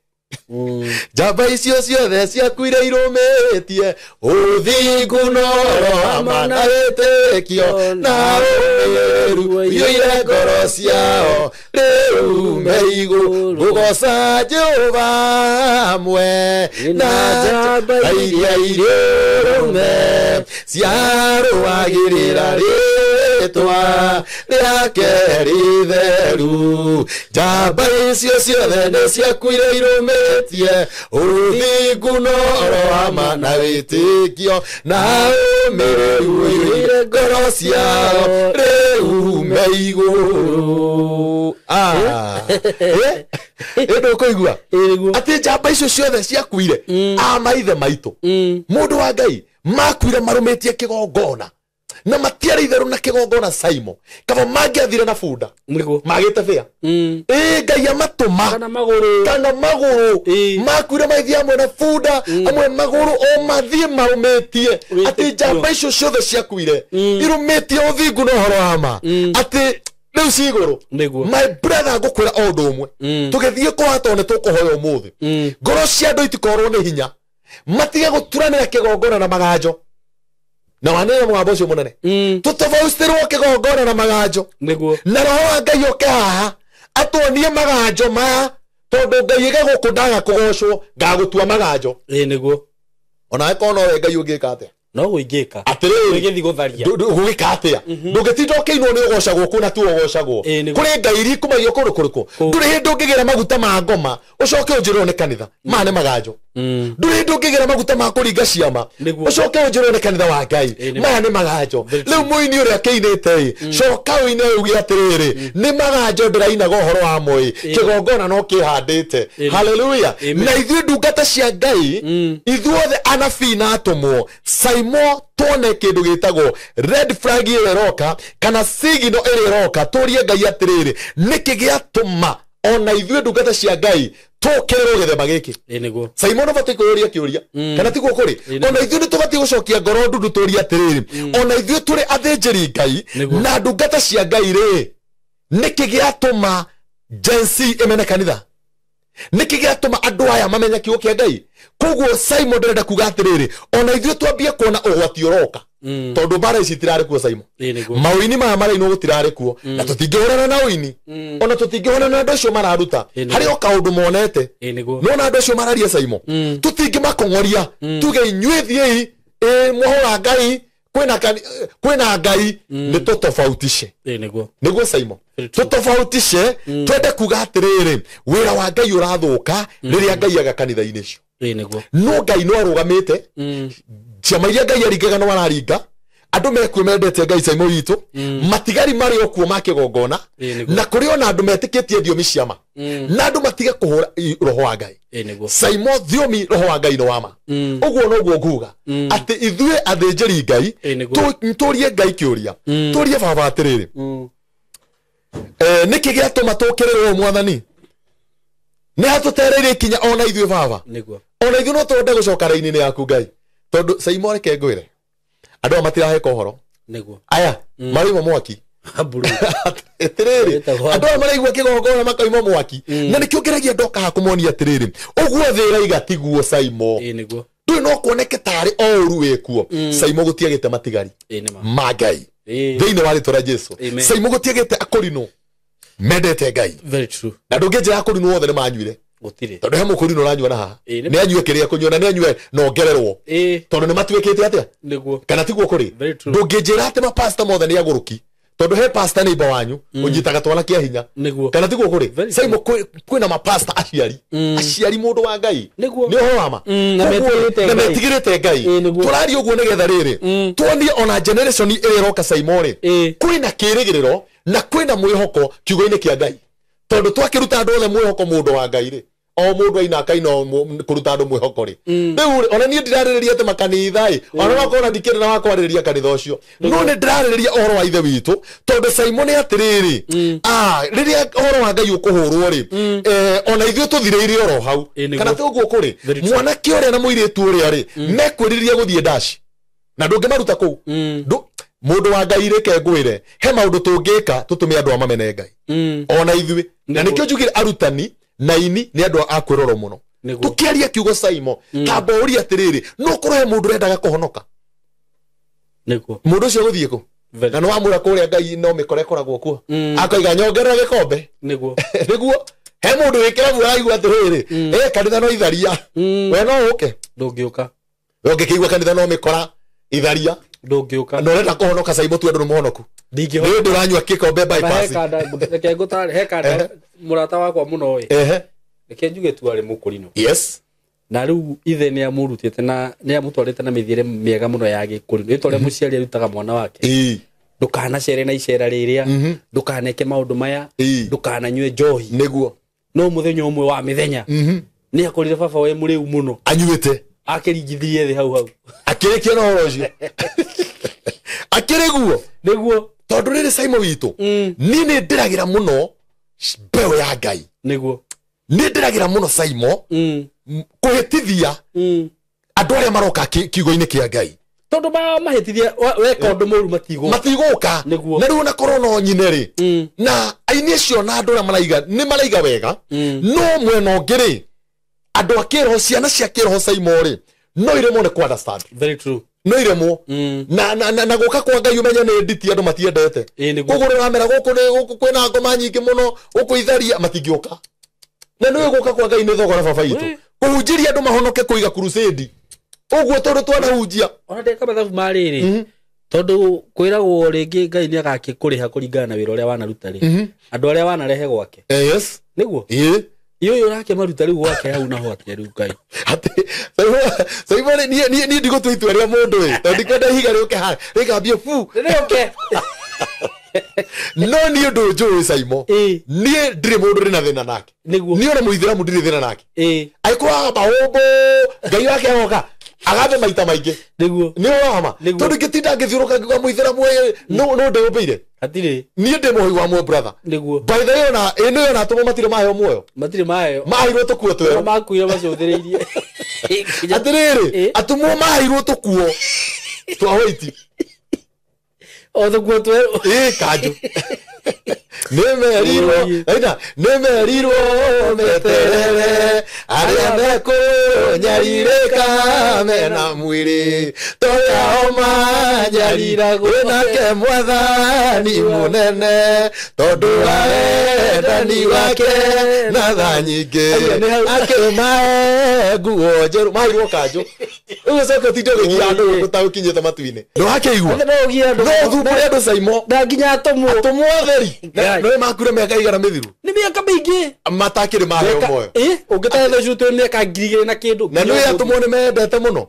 Njamba icio ciothe ciakuire irũmĩtie ũthingu na ũrohama na wĩtĩkio na ũmĩrĩru ũiyũire ngoro ciao rĩu me igũrũ ngũgooca Jehova hamwe na njamba iria irĩ ũrũme ciarũagĩrĩra rĩtwa rĩake rĩtheru. Njamba icio ciothe nĩ ciakuire irũmĩtie ũthingu na ũrohama na wĩtĩkio na ũmĩrĩru ũiyũire ngoro ciao rĩu me igũrũ. Ndũkũigua atĩ njamba icio ciothe ciakuire a maithe maitũ. Mũndũ wa Ngai makuire marũmĩtie kĩgongona na matiarĩ itherũ na kĩgongona Saimo. Kaba mangĩathire na bunda magĩte bĩa. Ngai amatũma kana magũrũ makuire maithiĩ amwe na bunda amwe magũrũ o mathiĩ marũmĩtie atĩ njamba icio ciothe ciakuire irũmĩtie ũthingu na ũhoro wa ma atĩ rĩu ci igũrũ. My brother ngũkwĩra o ũndũ ũmwe. Tũgĩthiĩ kũha tondũ nĩ tũkũhoya ũmũthĩ. Ngoro cia andũ itikorwo nĩ hinya. Matige gũturanĩra kĩgongona na maganjo. Na wanene mũgambo ũcio mũnene. Tũtofautĩrwo kĩgongona na maganjo. Na roho wa Ngai oke haha atuonie maganjo maya tondũ Ngai ĩge gũkũ ndaga kũgocwo ngagũtua maganjo. Ona angĩkorwo nowe Ngai ũngĩka atĩa? No gũingĩka. Atĩrĩrĩ gĩthiĩ gũtharia. Gũgĩka atĩa? Ndũngĩtinda ũkĩinwo nĩ ũgocagwo kũna tu ũgocagwo. Kũrĩ Ngai iria ikumagio kũndũ kũrĩkũ? Ndũrĩ hĩndĩ ũngĩgĩra maguta ma ngoma ũcoke ũnjĩrwo nĩ kanitha. Maya nĩ maganjo. Ndũrĩ hĩndĩ ũngĩgĩra maguta ma kũringa ciama ũcoke ũnjĩrwo nĩ kanitha wa Ngai. Maya nĩ maganjo. Rĩu mũini ũrĩa akĩinĩte ĩ, coka ũine uge atĩrĩrĩ, nĩ maganjo ndĩrainaga ũhoro wa mo ĩ, kĩgongona no kĩhandĩte. Hallelujah. Na ithuĩ ndungata cia Ngai, ithuothe anabii na atũmwo, Saimo tuone kĩndũ gĩtagwo red flag ĩrĩa ĩroka kana signal ĩrĩa ĩroka, tũrie Ngai atĩrĩrĩ, nĩkĩ gĩatũma ona ithuĩ ndungata cia Ngai tũkĩrĩrwo gĩthema gĩkĩ? Saimo no batiĩ kwĩyũria kĩũria kana tiguo kũrĩ? Ona ithuĩ nĩ tũbatiĩ gũcokia ngoro ndundu tũrie atĩrĩrĩ, ona ithuĩ tũrĩ athĩnjĩri Ngai na ndungata cia Ngai rĩ, nĩkĩ gĩatũma Gen Z ĩmene kanitha? Nĩkĩ gĩatũma andũ aya mamenye kiugo kĩa Ngai? Koguo Saimo ndĩrenda kuga atĩrĩrĩ, ona ithuĩ twambie kuona ũgwati ũroka. Tondũ mbara ici itirarĩ kuo Saimo. Mawini maya marainwo gũtirarĩ kuo. Na tũtingĩhũrana na ũini. Ona tũtingĩhũrana na andũ acio mararuta. Harĩ o kaũndũ monete. Nĩwona andũ acio mararia Saimo. Tũtingĩmakong'oria. Tuge inyuĩ thiĩi, mwahũra Ngai, kwĩna Ngai, nĩ tũtofautishe. Nĩguo Saimo. Tũtofautishe, twende kuga atĩrĩrĩ, wĩra wa Ngai ũrathũka rĩrĩa Ngai aga kanitha-inĩ icio. No Ngai no arũgamĩte. Ciama iria Ngai aringaga no araringa. Andũ mekuo mendete Ngai Saimo witũ. Matigari marĩ o kuo ma kĩgongona. Na kũrĩ ona andũ metĩkĩtie thiomi ciama. Na andũ matige kũhũra roho wa Ngai. Saimo thiomi roho wa Ngai nĩ wa ma. Ũguo noguo nguga. Atĩ ithuĩ athĩnjĩri Ngai, tũrie Ngai kĩũria. Tũrie baba atĩrĩrĩ. Nĩkĩ gĩatũma tũkĩrĩrwo Mwathani? Nĩ hatũtereire ikinya ona ithuĩ baba. Ona ithuĩ no twende gũcoka raini-inĩ yaku Ngai. Tondũ Saimo reke ngwĩre. Andũ aya matiraheka ũhoro. Aya maraima mwaki. Atĩrĩrĩ, andũ aya maraigua kĩgongona makaima mwaki. Na nĩkĩo ngeragia ndoka haha kũmonia atĩrĩrĩ, ũguo thĩ ĩraiga tiguo Saimo. Ndũĩ no kuoneke tarĩ o ũru wĩkuo. Saimo gũtiagĩte matigari ma Ngai. Thĩinĩ wa rĩtwa rĩa Jesu. Saimo gũtiagĩte akũrinũ mendete Ngai. Na ndũngĩnjĩra akũrinũ othe nĩ manyuire. Tondũ he mũkũrinũ ũranyua na haha. Nĩ anyue kĩrĩa kũnyua na nĩ anyue na ongererwo. Tondũ nĩ matuĩkĩte atĩa? Kana tiguo kũrĩ? Ndũngĩnjĩra atĩ mapasta mothe nĩ agũrũki. Tondũ he pasta neighbor wanyu ũnyitaga twana kĩa hinya. Kana tiguo kũrĩ? Saimo kwĩna mapasta aciari. Aciari mũndũ wa Ngai. Nĩ ũhoro wa ma. Na metigĩrĩte Ngai. Tũraria ũguo nĩgetha rĩrĩ, tuonie ona generation ĩrĩa ĩroka Saimo rĩ, kwĩna kĩĩrĩgĩrĩro na kwĩna mwĩhoko kiugo-inĩ kĩa Ngai. Tondũ twakĩruta andũ othe mwĩhoko mũndũ wa Ngai rĩ, o mũndũ aina akaina kũruta andũ mwĩhoko rĩ rĩu ona niĩ ndirarĩrĩria atĩ makanitha ĩ ona no korwo ndikĩrĩ na wa kwarĩrĩria kanitha ũcio no nĩ ndĩrarĩrĩria ũhoro wa ithe witũ tondũ Simon atĩrĩrĩ rĩrĩa ũhoro wa Ngai ũkũhũrwo rĩ ona ithuĩ tũthirĩire oro hau kana ti ũguo kũrĩ mwanake ũrĩa na mũirĩtu ũrĩa rĩ mekwĩrirĩria gũthiĩ ndaci na ndũngĩmaruta kũu mundu wa Ngai reke ngwire he maundu tungika tutume andu amamene Ngai ona ithuĩ na nikio njugire arutani na ini ni andu a kwirorwo muno tukiaria kiugo Saimo tamba uria atiriri no korwo he mundu urendaga kuhonoka niguo mundu ucio guthie ku na no wamura kuria Ngai no mikore koragwo kuo akoiga nyongerera gikombe niguo niguo he mundu wikirabu araigua atiriri kanitha no itharia we no uke ndungiuka we ungikiigua kanitha no mikora itharia ndungiuka no renda kuhonoka Saimo tu andu muhonoku ndingĩ ndu ranyua kikombe bypass reke ngutare he kanda murata wakwa muno ĩ reke njuge tu ari mukurino yes na riu ithe ni amurutite na ni amutwarite na mithiire miega muno ya gikurino itore muciari arutaga mwana wake ndukanacere na icera riria ndukaneke maundu maya ndukananyue njohi niguo no muthenya umwe wa mithenya ni akorire baba we muriu muno anyuite akiringithirie thi hau hau akirikia na horo ucio akiriguo niguo tondu riri Saimo witu ni ni ndiragira muno mbeo ya Ngai niguo ni ndiragira muno Saimo kuhitithia andu aria maroka kiugo-ini kia Ngai tondu mahitithia weka undu muru matiguka na riu na korwo no nyine ri na aini acio na andu aria maraiga ni maraiga wega no mwena ungi ri andu a kiroho ciana cia kiroho Saimo ri no iremwo ni ku understand very true no iremwo na na na guka kwa Ngai umenye ni nditi andu matiendete koguo uramera guku ni guku kwina ngoma nyingi muno guku itharia matingiuka na niwe guka kwa Ngai ni thogora baba itu kuhunjiria andu mahonoke kuiga crusade uguo tondu twanahunjia ona ndeka mathabu ma riri tondu kwiragwo ringi Ngai ni agakikuriha kuringana na wira uria wanaruta ri andu aria wanarehe gwake yes niguo iyo urake maruta riu gwake hau naho atia riu Ngai ati Saimo ni ndigũtua itua rĩa mũndũ ĩ tondũ ndikwenda ihiga rĩũke haha rĩkambie fu rĩũke no niĩ ũndũ njũĩ Saimo niĩ ndirĩ mũndũ ndĩ na thĩna nake niĩ ona mũithĩramu ndirĩ thĩna nake angĩkorwo agamba ũmbũ Ngai wake agoka agambe maita maingĩ niguo nĩ ũrahama tondũ ingĩtinda ngĩthiũrũka ngiuga mũithĩramu no ndĩũmbĩire hatirĩ niĩ ndĩ mũhoi wa muoyo brother niguo by the way ona ĩno ona atũmwo matirĩ maheo muoyo matirĩ maheo maheirwo tũkuo twerũ makuire macũthĩrĩirie atĩrĩrĩ atũmwo maheirwo tũkuo twa white o tũkuo twerũ kanjũ nĩmerirwo aina nĩmerirwo meterere arĩa mekũnyarirĩka mena mwĩrĩ toria o manyariragwo nake mwathani mũnene tondũ wa wendani wake na tha nyingĩ akĩmahe nguo njerũ maheirwo kanjũ rĩu ũcoke ũtinde ũgĩgia andũ gũkũ ta ũkinyĩte matu-inĩ ndũrakĩigua no ũthumbũre andũ Saimo na nginya atũmwo atũmwo atheri no makure miaka igana mithiru ni miaka mingi matakiri maheo moyo ungitaetha ucio twi miaka 2000 na kindu na nĩ atũmwo nĩ mendete mũno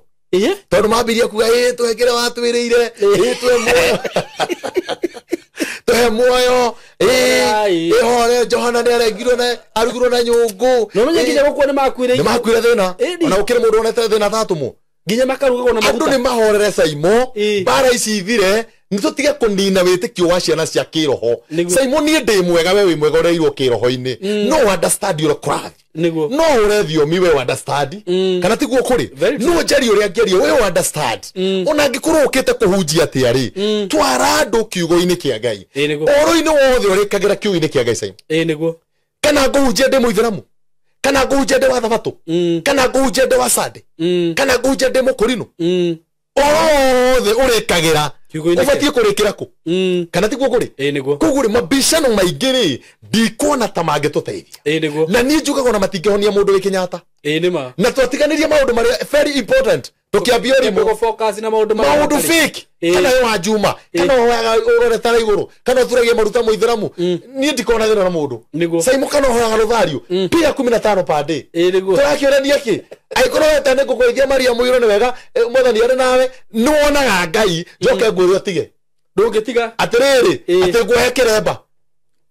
tondũ mambirie kuga tũhe kĩrĩa watwĩrĩire tũhe muoyo tũhe muoyo ĩhore Johana nĩ arengirwo na arugirwo na nyũngũ no menye nginya gũkua nĩ makuire nĩ makuire thĩna ona gũkĩrĩ mũndũ wonete thĩna ta atũmwo nginya makarugagwo na maguta andũ nĩ mahorere Saimo mbara ici ithire nĩ tũtige kũnina wĩtĩkio wa ciana cia kĩroho Saimo niĩ ndĩ mwega we wĩ mwega ũrerirwo kĩroho-inĩ no understand ũrĩa kũrathiĩ no ũre thiomi we understand kana tiguo kũrĩ no njarie ũrĩa ngĩaria we understand ona angĩkorwo ũkĩte kũhunjia atĩa rĩ twara andũ kiugo-inĩ kĩa Ngai ũhoro-inĩ wothe ũrĩkagĩra kiugo-inĩ kĩa Ngai Saimo kana ngũhunjia ndĩ mũithĩramu kana ngũhunjia ndĩ wa thabatũ kana ngũhunjia ndĩ wa Sunday kana ngũhunjia ndĩ mũkũrinũ ũhoro wothe ũrĩkagĩra ũbatiĩ kũrĩkĩra kũ kana tiguo kũrĩ koguo rĩ mabicano maingĩ rĩ ndikuona ta mangĩtũteithia na niĩ njugaga ona matingĩhonia mũndũ wĩ Kenyatta na twatiganĩria maũndũ marĩa very important tũkĩambia ũrimũ maũndũ fake kana we wa Juma kana ũhoyaga ũrorete na igũrũ kana ũturagia maruta mũithĩramu niĩ ndikona thĩna na mũndũ Saimo kana ũhoyaga rũthario pia 15 per day tũrakĩũrania kĩ angĩkorwo weta nĩ ngũkũithia Maria mũirũ nĩ wega mwathani arĩ nawe nĩwonaga Ngai njoke ngwĩre ũtige ndũngĩtiga atĩrĩrĩ atĩ ngũhe kĩremba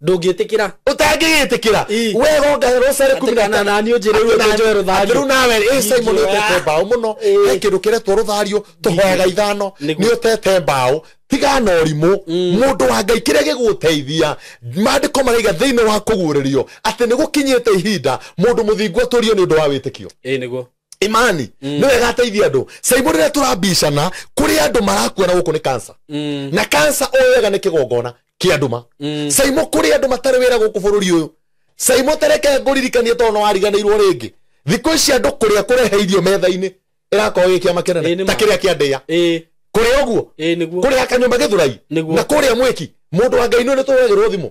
Ndũngĩtĩkĩra. Ũtangĩgĩtĩkĩra. We gonga rosary 15 na niĩ ũnjĩre rĩu njoe rũthario. Rĩu nawe ĩ Simon ũtete mbaũ mũno. He kĩndũ kĩretwo rũthario tũhoyaga 5 nĩ ũtete mbaũ. Tiga na ũrimũ. Mũndũ wa Ngai kĩrĩa gĩgũteithia maandĩko maraiga thĩinĩ wa kũguũrĩrio atĩ nĩ gũkinyĩte ihinda mũndũ mũthingu atũrio nĩ ũndũ wa wĩtĩkio. Ĩ nĩguo. Imani nĩ wega ateithia andũ. Simon rĩrĩa tũrambicana kũrĩ andũ marakua na gũkũ nĩ cancer. Na cancer o wega nĩ kĩgongona kĩa nduma. Simon kũrĩ andũ matarĩ wĩra gũkũ bũrũri ũyũ. Simon tereke ngũririkanie tondũ no wariganĩirwo rĩngĩ. Thikũ ici andũ kũrĩa kũrehe irio metha-inĩ ĩrakorwo gĩ kĩama kĩnene ta kĩrĩa kĩa ndĩa. Kũrĩa ũguo. Kũrĩa kanyũmba gĩthurai. Na kũrĩa mwĩki. Mũndũ wa Ngai nĩ tũhũragĩrwo thimũ.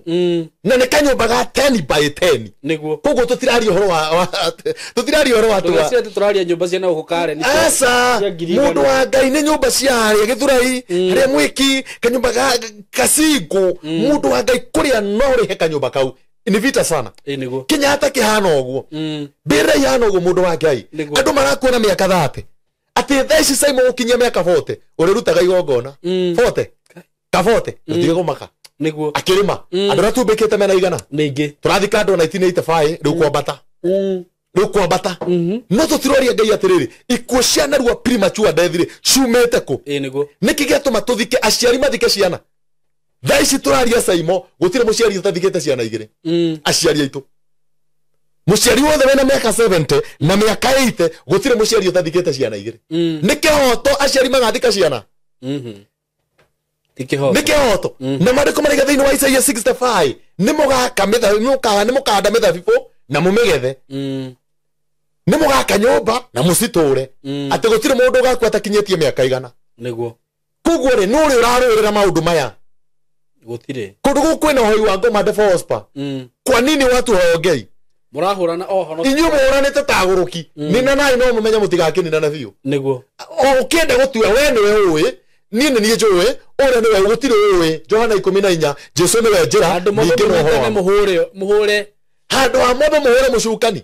Na nĩ kanyũmba ga 10 by 10. Nĩguo. Koguo tũtiraria ũhoro wa tũtiraria ũhoro wa tũgacia tũraria nyũmba cia na gũkũ Karen. Aca mũndũ wa Ngai nĩ nyũmba cia harĩa gĩthurai, harĩa mwĩki, kanyũmba ga kacingo. Mũndũ wa Ngai kũrĩa no ũrĩhe kanyũmba kau. Ni vita sana. Nĩguo. Kenyatta kĩhana ũguo. Mbĩrĩra ihana ũguo mũndũ wa Ngai. Andũ marakuona mĩaka 30. Atĩ thaa ici Simon gũkinyia mĩaka 40 ũrĩrutaga igongona. 40. Kabote ndige gũmaka. Nĩguo. Akĩrĩma. Andũ arĩa tumbĩkĩte mena igana. Ningĩ. Tũrathika andũ 1985 rĩu kwambata. Rĩu kwambata. No tũtiroria Ngai atĩrĩrĩ, ikuũ cia narua premature death rĩ ciumĩte kũ? Nĩguo. Nĩkĩ gĩatũma tũthike aciari mathike ciana? Thaa ici tũraria Simon gũtirĩ mũciari ũtathikĩte ciana igĩrĩ. Aciari aitũ. Mũciari wothe wĩna mĩaka 70 na mĩaka 80 gũtirĩ mũciari ũtathikĩte ciana igĩrĩ. Nĩ kĩhoto aciari magathika ciana. Nĩ kĩhoto. Na maandĩko maraiga thĩinĩ wa Isaia 65 nĩ mũgaka nĩ mũkahanda mĩthabibũ na mũmĩgethe. Nĩ mũgaka nyũmba na mũcitũre. Atĩ gũtirĩ mũndũ ũgakua atakinyĩtie mĩaka 100. Nĩguo. Koguo rĩ nũ ũrĩ ũrarũĩrĩra maũndũ maya? Gũtirĩ. Kũndũ gũkũ kwĩna ũhoi wa ngoma the Prosper. Kwa nini watu haongei? Mũrahũrana oho no inyuĩ mũhũranĩte ta agũrũki. Nina nai no mũmenye mũtigakĩninana biũ. Nĩguo. O ũkĩenda gũtua we nĩwe ũĩ, niĩ nĩ niĩ njũĩ, ũrĩa nĩwe gũtirĩ ũĩ. Johana 14 Jesu nĩwe njĩra ningĩ na ũhoro wa ma. Mũhũre handũ ha mwambe mũhũre mũcukani.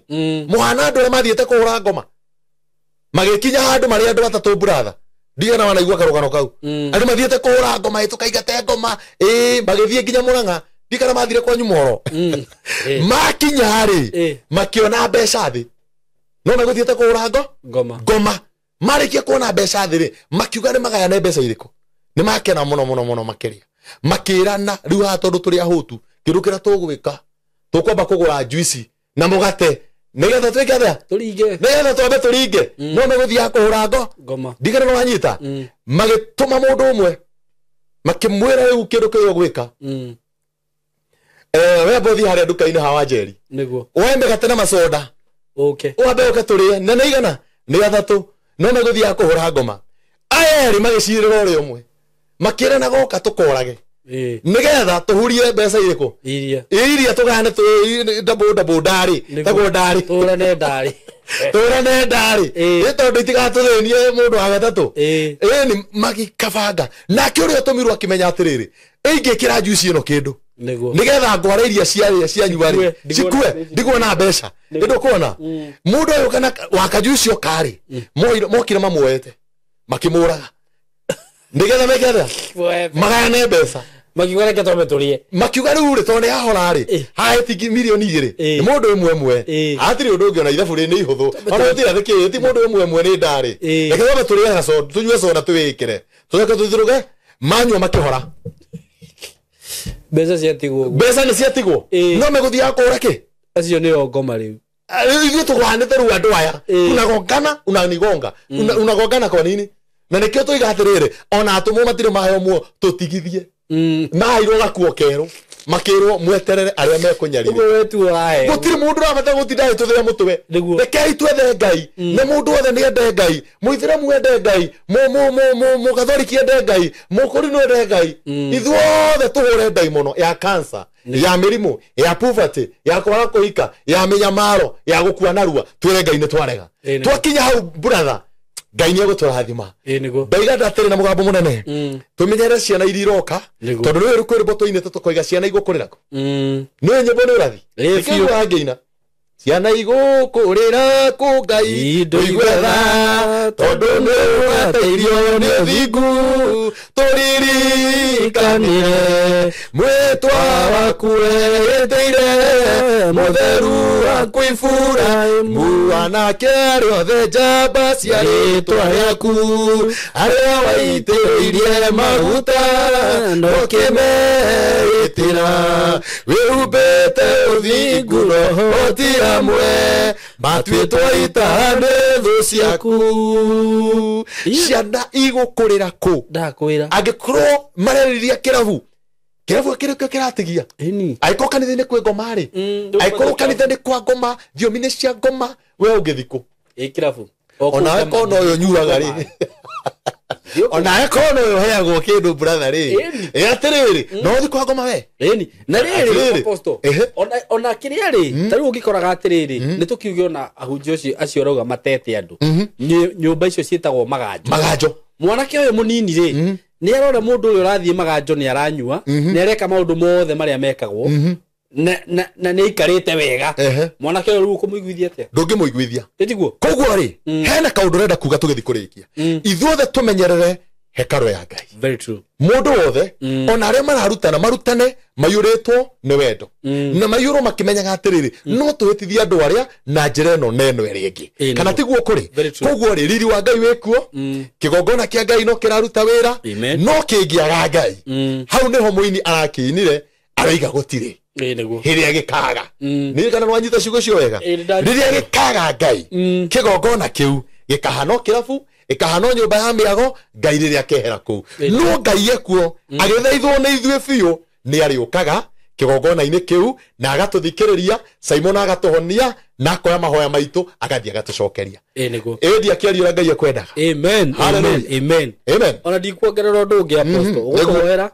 Mũhana andũ arĩa mathiĩte kũhũra ngoma magĩkinya handũ marĩ andũ atatũ buratha. Ndigana wanaigua karũgano kau. Andũ mathiĩte kũhũra ngoma tũkaingate ngoma magĩthiĩ nginya Mũrang'a. Ndikana mathire kwanyu Moro. Makinya rĩ makĩona mbeca thĩ. No megũthiĩte kũhũra ngoma. Ngoma. Marĩkia kuona mbeca thĩ rĩ makiuga nĩ magayane mbeca irĩkũ. Nĩ makena mũno mũno mũno makĩria. Makĩrana rĩu haha tondũ tũrĩ ahũtu kĩndũ kĩrĩa tũgwĩka tũkwamba kũgũra juici na mũgate nĩgetha twĩke atĩa? Tũringe. Nĩgetha twambe tũringe. No megũthiaga kũhũra ngoma. Ndigana nĩ wanyita. Magĩtũma mũndũ ũmwe makĩmwĩra rĩu kĩndũ kĩrĩa ũgwĩka. We amba ũthiĩ harĩa nduka-inĩ ha Wanjeri. Nĩguo. Woe mĩgate na macoda. Wambe ũke tũrĩe. Na nĩ igana? Nĩ 3. No megũthiaga kũhũra ngoma. Aya erĩ magĩcirĩra ũrĩa ũmwe. Makĩrana goka tũkorage. Nĩgetha tũhurie mbeca irĩkũ? Iria tũgayane double ndarĩ. Tagwo ndarĩ. Tũhũrane ndarĩ. Tũhũrane ndarĩ. Ĩ tondũ itigatũthĩnie mũndũ wa gatatũ. Ĩni magĩkabanga. Nake ũrĩa ũtũmirwo akĩmenya atĩrĩrĩ, ĩingĩkĩra juici ĩno kĩndũ. Nĩguo. Nĩgetha ngwara iria ciarĩa cianyua rĩ cikue ndiguona mbeca. Ndũkuona. Mũndũ ũyũ kana wa kajuici ũcio karĩ mokire mamuoete makĩmũraga. Nĩgetha meke atĩa? Magayane mbeca. Makiuga reke twambe tũrĩe. Makiuga rĩu rĩ tondũ nĩ ahora rĩ hahe milioni 2 nĩ mũndũ ĩmwe ĩmwe. Hatirĩ ũndũ ũngĩ ona ithabu rĩ nĩ ihũthũ. Ona gũtirĩ atĩ kĩ ti mũndũ ĩmwe ĩmwe nĩ ndarĩ. Reke twambe tũrĩe soda tũnyue soda twĩĩkĩre. Tũcoke tũthirũge manyua makĩhora. Mbeca ciatigwo. Mbeca nĩ ciatigwo. No megũthiaga kũhũra kĩ? Acio nĩo ngoma rĩu. Ithuĩ tũgwanĩte rĩu andũ aya. Unagongana unanigonga. Unagongana kwa nini? Na nĩkĩo tũiga atĩrĩrĩ ona atũmwo matirĩ maheo muo tũtigithie. Maheirwo gakuo kerũ makĩrwo mweterere arĩa mekũnyarire. Gũtirĩ mũndũ ũrabata gũtinda agĩtũthĩa mũtwe. Rekei twethe Ngai. Na mũndũ wothe nĩ ende Ngai. Mũithĩramu ende Ngai. Mũgathoriki ende Ngai. Mũkũrinũ ende Ngai. Ithuothe tũhũre ndaimono ya cancer, ya mĩrimũ, ya poverty, ya kwaga kũhika, ya mĩnyamaro, ya gũkua narua. Twĩre Ngai nĩ twarega. Twakinya hau brother, Ngai nĩ egũtũrathima. Ndaiga ndatĩrĩ na mũgambo mũnene. Tũmenyere ciana iria iroka tondũ nĩũĩ kwĩ rwĩmbo tũinĩte tũkoiga ciana igũkũrĩra kũ. Nĩũĩ nyĩmbo nĩ ũrathi. Nĩkĩo ũngĩina. Ciana igũkũrĩra kũ Ngai ndũigwetha tondũ nĩ ũgateirio nĩ ũthingu tũririkanire mwĩtwa waku wĩtĩire mũtheru waku Iburahĩmu anake arĩa othe njamba cia rĩtwa rĩaku arĩa waitĩrĩirie maguta ndũkĩmeĩtĩra wĩhumbĩte ũthingu roho ti hamwe matuĩtwo ita nĩ thũ ciaku. Ciana igũkũrĩra kũ? Ndakwĩra angĩkorwo marerĩria kĩrabu kĩrabu kĩrĩkũ kĩratigia angĩkorwo kanitha-inĩ kwĩ ngoma rĩ angĩkorwo kanitha-inĩ kwa ngoma thiomi-inĩ cia ngoma we ũngĩthiĩ kũ? Kĩrabu onawe kona ũyũ ũnyuaga rĩ onawe kona ũyũ ũheagwo kĩndũ brother rĩ atĩrĩrĩ no ũthiĩ kwa ngoma we ĩni na rĩrĩ apostle ona kĩrĩa rĩ ta rĩu ũngĩkoraga atĩrĩrĩ nĩ tũkiuge ona ahunjia acio arauga matete andũ nyũmba icio ciĩtagwo maganjo mwanake ũyũ mũnini rĩ nĩ arona mũndũ ũyũ ũrathiĩ maganjo nĩ aranyua nĩ areka maũndũ mothe marĩa mekagwo na nĩ aikarĩte wega mwanake ũyũ rĩu ũkũmũiguithia atĩa? Ndũngĩmũiguithia ĩtiguo. Koguo rĩ hena kaũndũ ũrenda kuga tũgĩthiĩ kũrĩkia ithuothe tũmenyerere hekaro ya Ngai. Very true. Mũndũ wothe ona arĩa mararutana marutane maiyũrĩtwo nĩ wendo na maiyũrwo makĩmenyaga atĩrĩrĩ no tũhĩtithie andũ arĩa na njĩra ĩno na ĩno ĩrĩa ĩngĩ kana tiguo kũrĩ. Koguo rĩ riri wa Ngai wĩkuo kĩgongona kĩa Ngai no kĩraruta wĩra no kĩngĩaga Ngai hau nĩho mũini arakĩinire araiga gũtirĩ hĩrĩa gĩkaga nĩ kana nwanyita ciugo icio wega rĩrĩa gĩkaga Ngai kĩgongona kĩu gĩkahana kĩrabu ĩkahana nyũmba ya mĩago Ngai rĩrĩa akehera kũu no Ngai ekuo agĩthaithwo nĩ ithuĩ biũ nĩ arĩũkaga kĩgongona-inĩ kĩu na agatũthikĩrĩria Simon agatũhonia na akoya mahoya maitũ agathiĩ agatũcokeria. Ĩndi akĩaria ũrĩa Ngai ekwendaga. Amen. Amen. Amen. Amen. Ona ndikuongerera ũndũ ũngĩ apostle ũgũkũhoera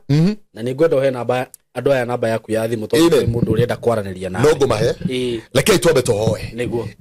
na nĩ ngwenda ũhe namba andũ aya namba yaku ya thimũ tondũ kwĩ mũndũ ũrenda kwaranĩria nawe no ngũmahe rekei twambe tũhoe.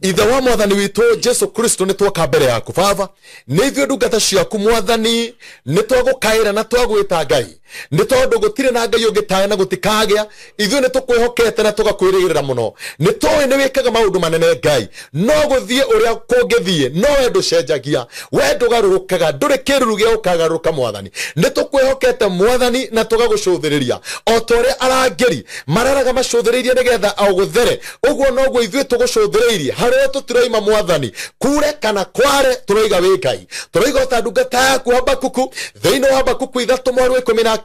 Ithe wa mwathani witũ Jesu Kristo nĩ twoka mbere yaku baba nĩ ithuĩ ndungata ciaku mwathani nĩ twagũkaĩra na twagwĩta Ngai nĩ tondũ gũtirĩ na Ngai ũngĩtaya na gũtikagĩa ithuĩ nĩ tũkwĩhokete na tũgakwĩrĩgĩrĩra mũno nĩ tũĩ nĩ wĩkaga maũndũ manene Ngai no gũthiĩ ũrĩa kũngĩthiĩ no we ndũcenjagia we ndũgarũrũkaga ndũrĩ kĩruru gĩa gũkagarũrũka mwathani nĩ tũkwĩhokete mwathani na tũgagũcũthĩrĩria o ta ũrĩa arangĩri mararaga macũthĩrĩirie nĩgetha agũthere ũguo noguo ithuĩ tũgũcũthĩrĩirie harĩa tũtiroima mwathani kure kana kware tũroiga wĩ Ngai tũroiga ota ndungata yaku Habakuku thĩinĩ wa Habakuku 3:17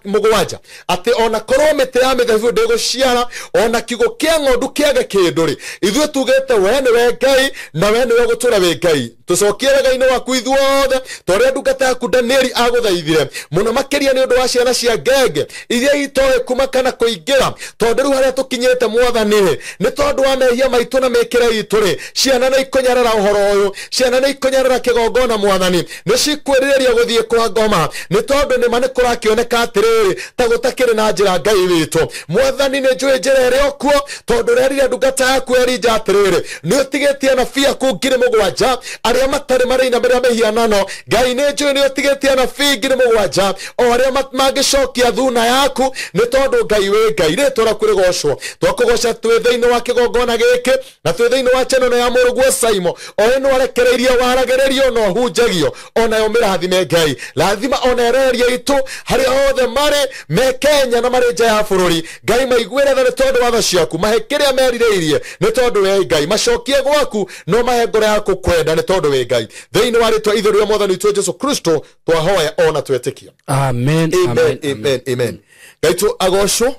atĩ ona korwo mĩtĩ ya mĩthabibũ ndĩgũciara ona kiugũ kĩa ng'ondu kĩage kĩndũ rĩ ithuĩ tugĩte we nĩwe Ngai na we nĩwe ũgũtũũra wĩ Ngai tũcokie wega-inĩ waku ithuothe ta ũrĩa ndungata yaku Danieli agũthaithire mũno makĩria nĩ ũndũ wa ciana cia ngenge iria itoĩ kuma kana kũingĩra tondũ rĩu harĩa tũkinyĩte mwathani rĩ nĩ tondũ wa mehia maitũ na mĩkĩre itũ rĩ ciana nĩ ikũnyarara ũhoro ũyũ ciana nĩ ikũnyarara kĩgongona mwathani nĩ cikwĩrirĩria gũthiĩ kwa ngoma nĩ tondũ nĩma nĩ kũrakĩoneka atĩrĩrĩ ta gũtakĩrĩ na njĩra Ngai witũ mwathani nĩ njũĩ njĩra ĩrĩa ũkuo tondũ ũrerire ndungata yaku Elija atĩrĩrĩ nĩ ũtigĩtie anabii aku 7,000 arĩa matarĩ marĩinamĩrĩra mĩhianano Ngai nĩ njũĩ nĩ ũtigĩtie anabii 7,000 o arĩa mangĩcokia thuna yaku nĩ tondũ Ngai wĩ Ngai rĩtwa rĩaku rĩgocwo twakũgoca twĩ thĩinĩ wa kĩgongona gĩkĩ na twĩ thĩinĩ wa channel ya mũrũguo Simon o ĩno arekereirie waragĩrĩrio na ũhunjagio onayo mĩrathime Ngai rathima ona ereria itũ harĩa othe marĩ me Kenya na marĩ nja ya bũrũri Ngai maiguĩre tha nĩ tondũ wa tha ciaku mahe kĩrĩa merirĩirie nĩ tondũ we Ngai macokie gwaku no mahe ngoro yaku kwenda nĩ tondũ wĩ Ngai thĩinĩ wa rĩtwa itheru rĩa mwathani witũ Jesu Kristo twahoya ona twetĩkia. Amen. Amen. Amen. Amen. Ngai tu agocwo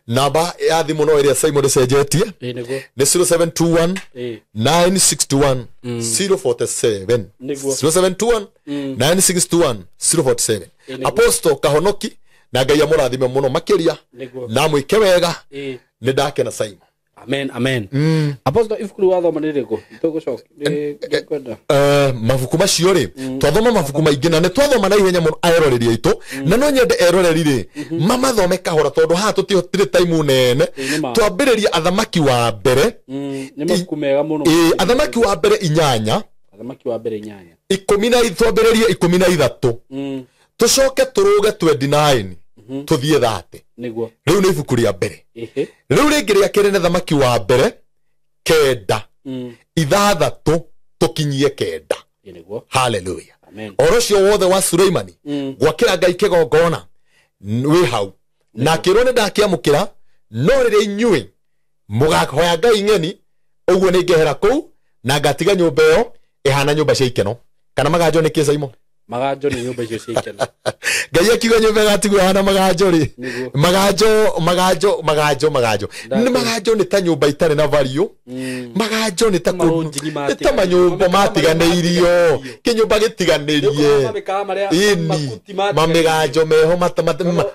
namba ya thimũ no ĩrĩa Simon ĩcenjetie nĩ 0721 961 047 0721 961 047 Apostle Kahonoki na Ngai amũrathime mũno makĩria na mwĩke wega nĩ ndakena Simon. Amen. Amen. Apostle ibuku wathoma nĩ rĩrĩkũ tũgũcoka kwenda mabuku macio rĩ twathoma mabuku maingĩ na nĩ twathoma na ihenya mũno eroreri aitũ na no nyende eroreri rĩ mamathome kahora tondũ haha tũtirĩ time nene twambĩrĩria athamaki wa mbere nĩ mabuku mega mũno athamaki wa mbere 8 athamaki wa mbere 8 ikũmi na twambĩrĩrie 13 tũcoke tũrũge 29 tũthiĩ 30 nĩguo rĩu nĩ ibuku rĩa mbere rĩu rĩngĩ rĩa kerĩ nĩ thamaki wa mbere 9 6 tukinyie 9. Niguo. Hallelujah. Amen. Oro cio wothe wa Suleimani gwakira Ngai kigongona wi hau na kirwo ni ndakiamukira no rĩrĩa inyuĩ mũgahoya Ngai ng'eni ũguo nĩ ngehera kũu na ngatiga nyũmba ĩyo ĩhana nyũmba cia ikeno. Kana maganjo nĩ kĩ Saimo? Maganjo nĩ nyũmba icio cia ikeno. Ngai akiuga nyũmba ĩgatigwo ĩhana maganjo rĩ. Maganjo maganjo maganjo maganjo nĩ maganjo nĩ ta nyũmba itarĩ na value. Maganjo nĩ ta ta manyũmba matiganĩirio, kĩnyũmba gĩtiganĩrie, mamĩganjo meho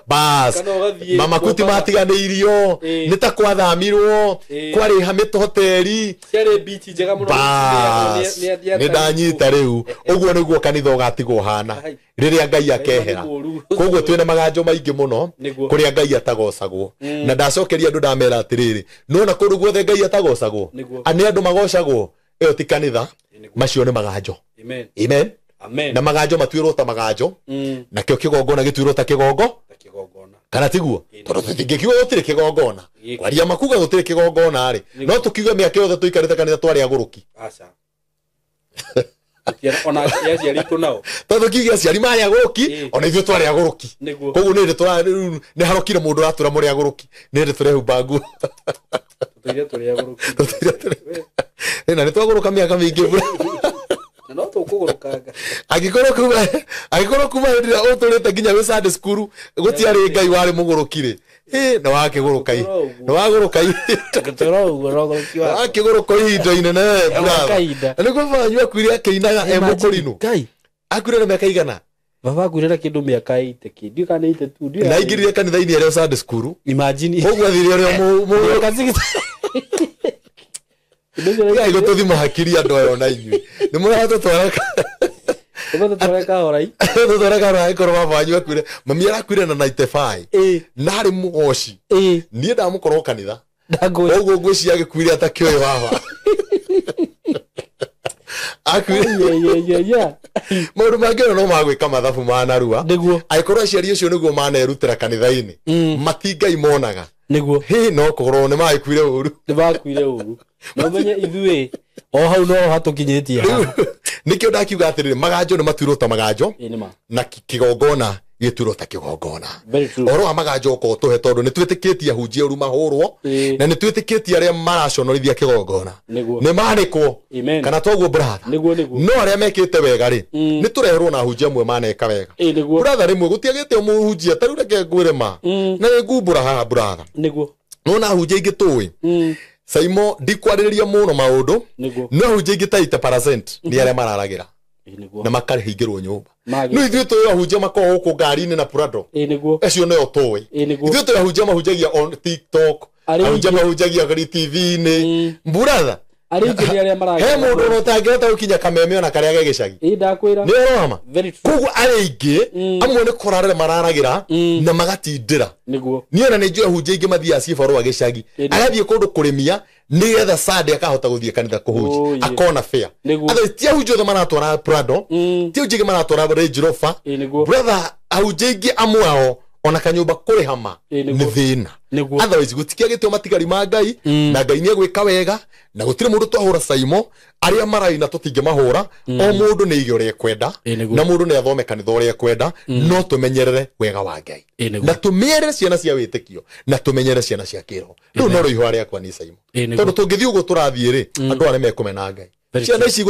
bas mamakuti matiganĩirio, nĩ ta kwathamirwo kwarĩha mĩtoteri ciarĩ beach njega mũno. Nĩ ndanyita rĩu. Ũguo nĩguo kanitha ũgatigwo hana rĩrĩa Ngai akehera. Koguo twĩna maganjo maingĩ mũno kũrĩa Ngai atagocagwo. Na ndacokeria andũ ndamera atĩrĩrĩ, nona kũndũ guothe Ngai atagocagwo nĩ andũ magocagwo, ĩyo ti kanitha, macio nĩ maganjo. Amen. Amen. Amen. Na maganjo matuĩrwo ta maganjo, nakĩo kĩgongona gĩtuĩrwo ta kĩgongona. Kana tiguo? Tondũ tũtingĩkiuga gũtirĩ kĩgongona. Kwaria makuga gũtirĩ kĩgongona rĩ, no tũkiuge mĩaka yothe tũikarĩte kanitha twarĩ agũrũki. Aca. Ona aciari tu nao tondũ kiuge aciari marĩ agũrũki, ona ithuĩ twarĩ agũrũki. Koguo nĩ hĩndĩ nĩ harokire mũndũ ũratwĩra mũrĩ agũrũki, nĩ hĩndĩ tũrehumba nguo. Tũtũire tũrĩ agũrũki. Na nĩ twagũrũka mĩaka mĩingĩ. Na no tũkũgũrũkanga. Angĩkorwo kuma hĩndĩ ĩrĩa ũtũrĩte nginya wĩ Sunday school gũtiarĩ Ngai warĩ mũgũrũki rĩ, nĩ wakĩgũrũka nĩ wagũrũka wakĩgũrũka ihinda inene. Nĩguo baba wanyu akuire akĩinaga e mũkũrinũ. Akuire na mĩaka igana? Baba akuire na kĩndũ mĩaka 80 kĩ. Ndiũĩ kana nĩ 82. Na aingĩrire kanitha-inĩ arĩ o Sunday school. Imagine. Koguo athire arĩ o mĩaka 60. Ngai gũtũthima hakiri andũ aya ona inyuĩ. Nĩ mũratũtwara kahora. Tũtwara kahora angĩkorwo baba wanyu akuire. Mami arakuire na 95. Na arĩ mũgoci. Niĩ ndamũkorwo kanitha. Koguo ngwĩciria agĩkuire atakĩũĩ baba. Akuire. Maũndũ mangĩ no magwĩka mathabu ma narua. Angĩkorwo aciari acio nĩguo manerutĩra kanitha-inĩ, mati Ngai monaga. Nĩguo. Hĩ no kũgorwo nĩ magĩkuire ũru. Nĩ makuire ũru. No menye ithuĩ o hau no hatũkinyĩtie haha. Nĩkĩo ndakiuga atĩrĩrĩ, maganjo nĩ matuirwo ta maganjo na kĩgongona gĩtuirwo ta kĩgongona. Ũhoro wa maganjo ũkorwo tũhe tondũ nĩ twĩtĩkĩtie ahunjia ũru mahũrwo, na nĩ twĩtĩkĩtie arĩa maraconorithia kĩgongona nĩ manĩkwo. Kana toguo brother? No arĩa mekĩte wega rĩ, nĩ tũreherwo na ahunjia amwe maneka wega. Brother, rĩmwe gũtiagĩte mũhunjia ta rĩu reke ngwĩre ma, na nĩ ngumbũra haha brother. Nona ahunjia aingĩ tũĩ Saimo ndikwarĩrĩria mũno maũndũ, no ahunjia aingĩ ta 80% nĩ arĩa mararagĩra na makarĩhingĩrwo nyũmba. No ithuĩ tũĩ ahunjia makoragwo gũkũ ngari-inĩ na Prado, acio nĩo tũĩ. Ithuĩ tũĩ ahunjia mahunjagia on TikTok, ahunjia mahunjagia kũrĩ TV-inĩ. Brother, arĩa aingĩ nĩ arĩa maragĩra. He mũndũ ona ũtangĩhota gũkinya kameme ona karĩa ge gĩcagi. Ndakwĩra. Nĩ ũhoro wa ma? Koguo arĩa aingĩ amwe nĩ kũrarĩra mararagĩra na magatindĩra. Nĩguo. Niĩ ona nĩ njũĩ ahunjia aingĩ mathiaga cibarũa gĩcagi, agathiĩ kũndũ kũrĩmia nĩgetha Sunday akahota gũthiĩ kanitha kũhunjia, akona fare. Otherwise ti ahunjia othe maratwara Prado, ti ahunjia aingĩ maratwara Range Rover. Brother, ahunjia aingĩ amwe ao ona kanyũmba kũrĩha ma nĩ thĩna. Otherwise gũtikiagĩtio matigari ma Ngai, na Ngai nĩ egwĩka wega, na gũtirĩ mũndũ twahũra Saimo, arĩa maraina tũtingĩmahũra, o mũndũ nĩ aige ũrĩa ekwenda, na mũndũ nĩ athome kanitha ũrĩa ekwenda, no tũmenyerere wega wa Ngai, na tũmenyerere ciana cia wĩtĩkio, na tũmenyerere ciana cia kĩroho. Rĩu no rũihwa rĩakwa ni Saimo, tondũ tũngĩthiĩ ũguo tũrathiĩ rĩ, andũ aya nĩmekũmena Ngai. Ciana ici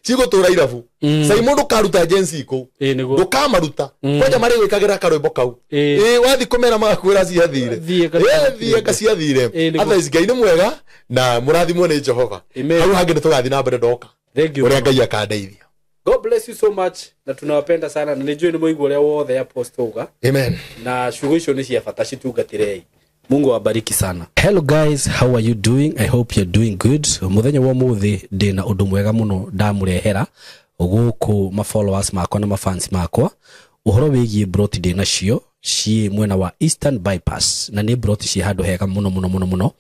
cigũtũra irabu. Saimo ndũkaruta Gen Z kũu, ndũkamaruta kwanja marĩ gwĩkagĩra karwĩmbo kau. Wathiĩ kũmera magakwĩra ciathire, thiĩ anga ciathire. Otherwise Ngai nĩ mwega na mũrathimwo nĩ Jehova. Hau hangĩ nĩ tũgathiĩ na mbere ndoka ũrĩa Ngai akandeithia. God bless you so much, na tunawapenda sana, na nĩnjũĩ nĩ mũigua ũrĩa wothe Apostle auga. Amen. Na ciugo icio nĩ cia bata, citungatĩrei. Mungu awabariki sana. Hello guys, how are you doing? I hope you're doing good. Muthenya wa muthi ndina undu mwega muno ndamurehera guku ma followers makwa na ma fans makwa. Uhoro wigie broti ndina cio ci mwena wa Eastern Bypass, na ni broti ci handu hega muno muno muno muno.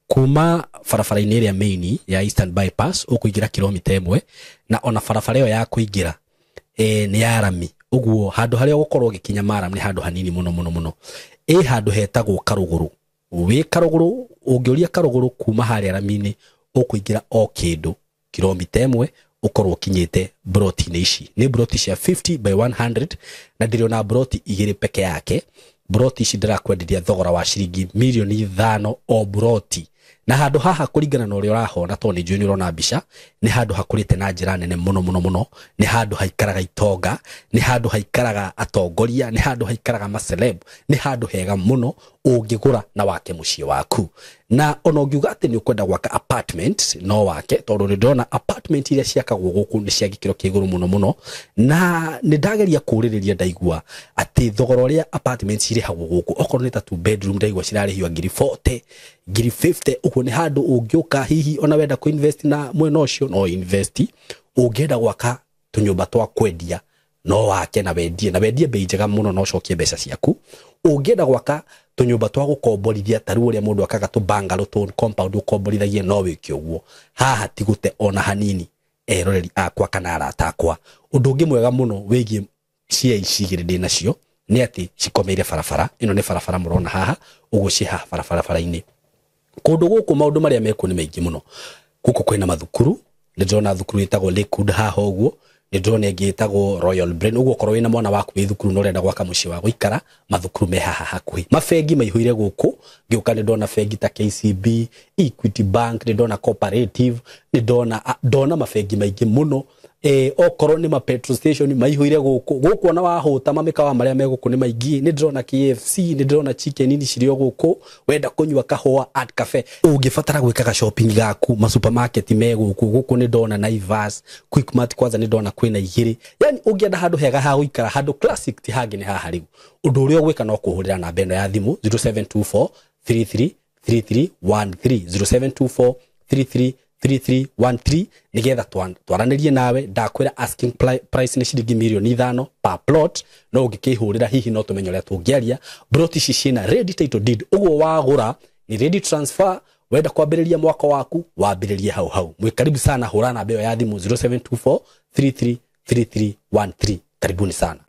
Kuma barabara-inĩ ĩrĩa main ya Eastern Bypass ũkũingĩra kilomita 1, na ona barabara ĩyo ya kũingĩra nĩ ya rami. Ũguo handũ harĩa ũgũkorwo ũgĩkinya maram nĩ handũ hanini muno muno muno. Ĩ handũ hetagwo Karũgũrũ. Wĩ Karũgũrũ, ũngĩũria Karũgũrũ kuma harĩa rami-inĩ Ũkũingĩra o kĩndũ kilomita 1 ũkorwo ũkinyĩte broti-inĩ ici. Nĩ broti cia 50 by 100 na ndĩrĩ broti 2 peke yake. Broti ici ndĩrakwenderia thogora wa ciringi mirioni 5 o broti. Na handũ haha kũringana na ũrĩa ũrahona, tondũ nĩ njũĩ nĩ ũrona mbica, nĩ handũ hakũrĩte na njĩra nene mũno mũno mũno. Nĩ handũ haikaraga itonga, nĩ handũ haikaraga atongoria, nĩ handũ haikaraga maceleb, nĩ handũ hega mũno ũngĩgũra na wake mũciĩ waku. Na ona ũngiuga atĩ nĩ ũkwenda gwaka apartment, no wake, tondũ nĩ ndĩrona apartment iria ciakagwo gũkũ nĩ cia gĩkĩro kĩa igũrũ mũno mũno. Na nĩ ndageria kũũrĩrĩria, ndaigua atĩ thogora ũrĩa apartment cirĩhagwo gũkũ, okorwo nĩ ta 2 bedroom, ndaigua cirarĩhio ngiri 40, ngiri 50 ũguo. Nĩ handũ ũngĩũka hihi ona wenda kũ invest na mwena ũcio, no invest. Ũngĩenda gwaka tũnyũmba twa kwendia, no wake na wendie, na wendie bei njega mũno na ũcokie mbeca ciaku. Ũngĩenda gwaka tũnyũmba twa gũkomborithia, ta rĩu ũrĩa mũndũ akaga tũ bungalow, tũ compound ũkomborithagie, no wĩke ũguo. Haha ti gũte ona hanini, eroreri akwa kana arata akwa. Ũndũ ũngĩ mwega mũno wĩgiĩ cia ici igĩrĩ ndĩ nacio nĩ atĩ cikomeire barabara. Ĩno nĩ barabara mũrona haha ũguo, ciĩ haha barabara-inĩ. Kũndũ gũkũ maũndũ marĩa mekuo nĩ maingĩ mũno. Gũkũ kwĩna mathukuru, nĩ ndĩrona thukuru ĩtagwo Lakewood haha ũguo, nĩ ndĩrona ĩngĩ ĩtagwo Royal Brain. Ũguo okorwo wĩna mwana waku wĩ thukuru na ũrenda gwaka mũciĩ wa gũikara, mathukuru me haha hakuhĩ. Mabengi maihũire gũkũ. Ngĩũka nĩ ndona bengi ta KCB, Equity Bank, nĩ ndona Cooperative, nĩ ndona mabengi maingĩ mũno. Okorwo nĩ ma petrol station maihũire gũkũ. Gũkũ ona wahũta, mamĩkawa marĩa me gũkũ nĩ maingĩ. Nĩ ndĩrona KFC, nĩ ndĩrona Chicken Inn cirĩ o gũkũ. Wenda kũnyua kahũa, Art Cafe. Ũngĩbatara gwĩkaga shopping gaku, ma supermarket me gũkũ. Gũkũ nĩ ndona Naivas, Quickmart, kwanza nĩ ndona kwĩna 2. Yani ũngĩenda handũ hega ha gũikara, handũ classic, ti hangĩ nĩ haha. Rĩu ũndũ ũrĩa ũgwĩka no kũhũrĩra namba ĩno ya thimũ, 0724 33 3313, 0724 33 3313, nigetha twaranĩrie nawe. Ndakwĩra asking price nĩ ciringi mirioni 5 per plot, no ũngĩkĩhũrĩra hihi no tũmenye ũrĩa tũngĩaria. Plot ici ciĩna ready title deed, ũguo wagũra ni ready transfer. Wenda kwambĩrĩria mwaka waku, wambĩrĩrie hau hau. Mwĩ karibu sana. Hũra namba ĩyo ya thimũ, 0724 33 3313. Karibuni sana.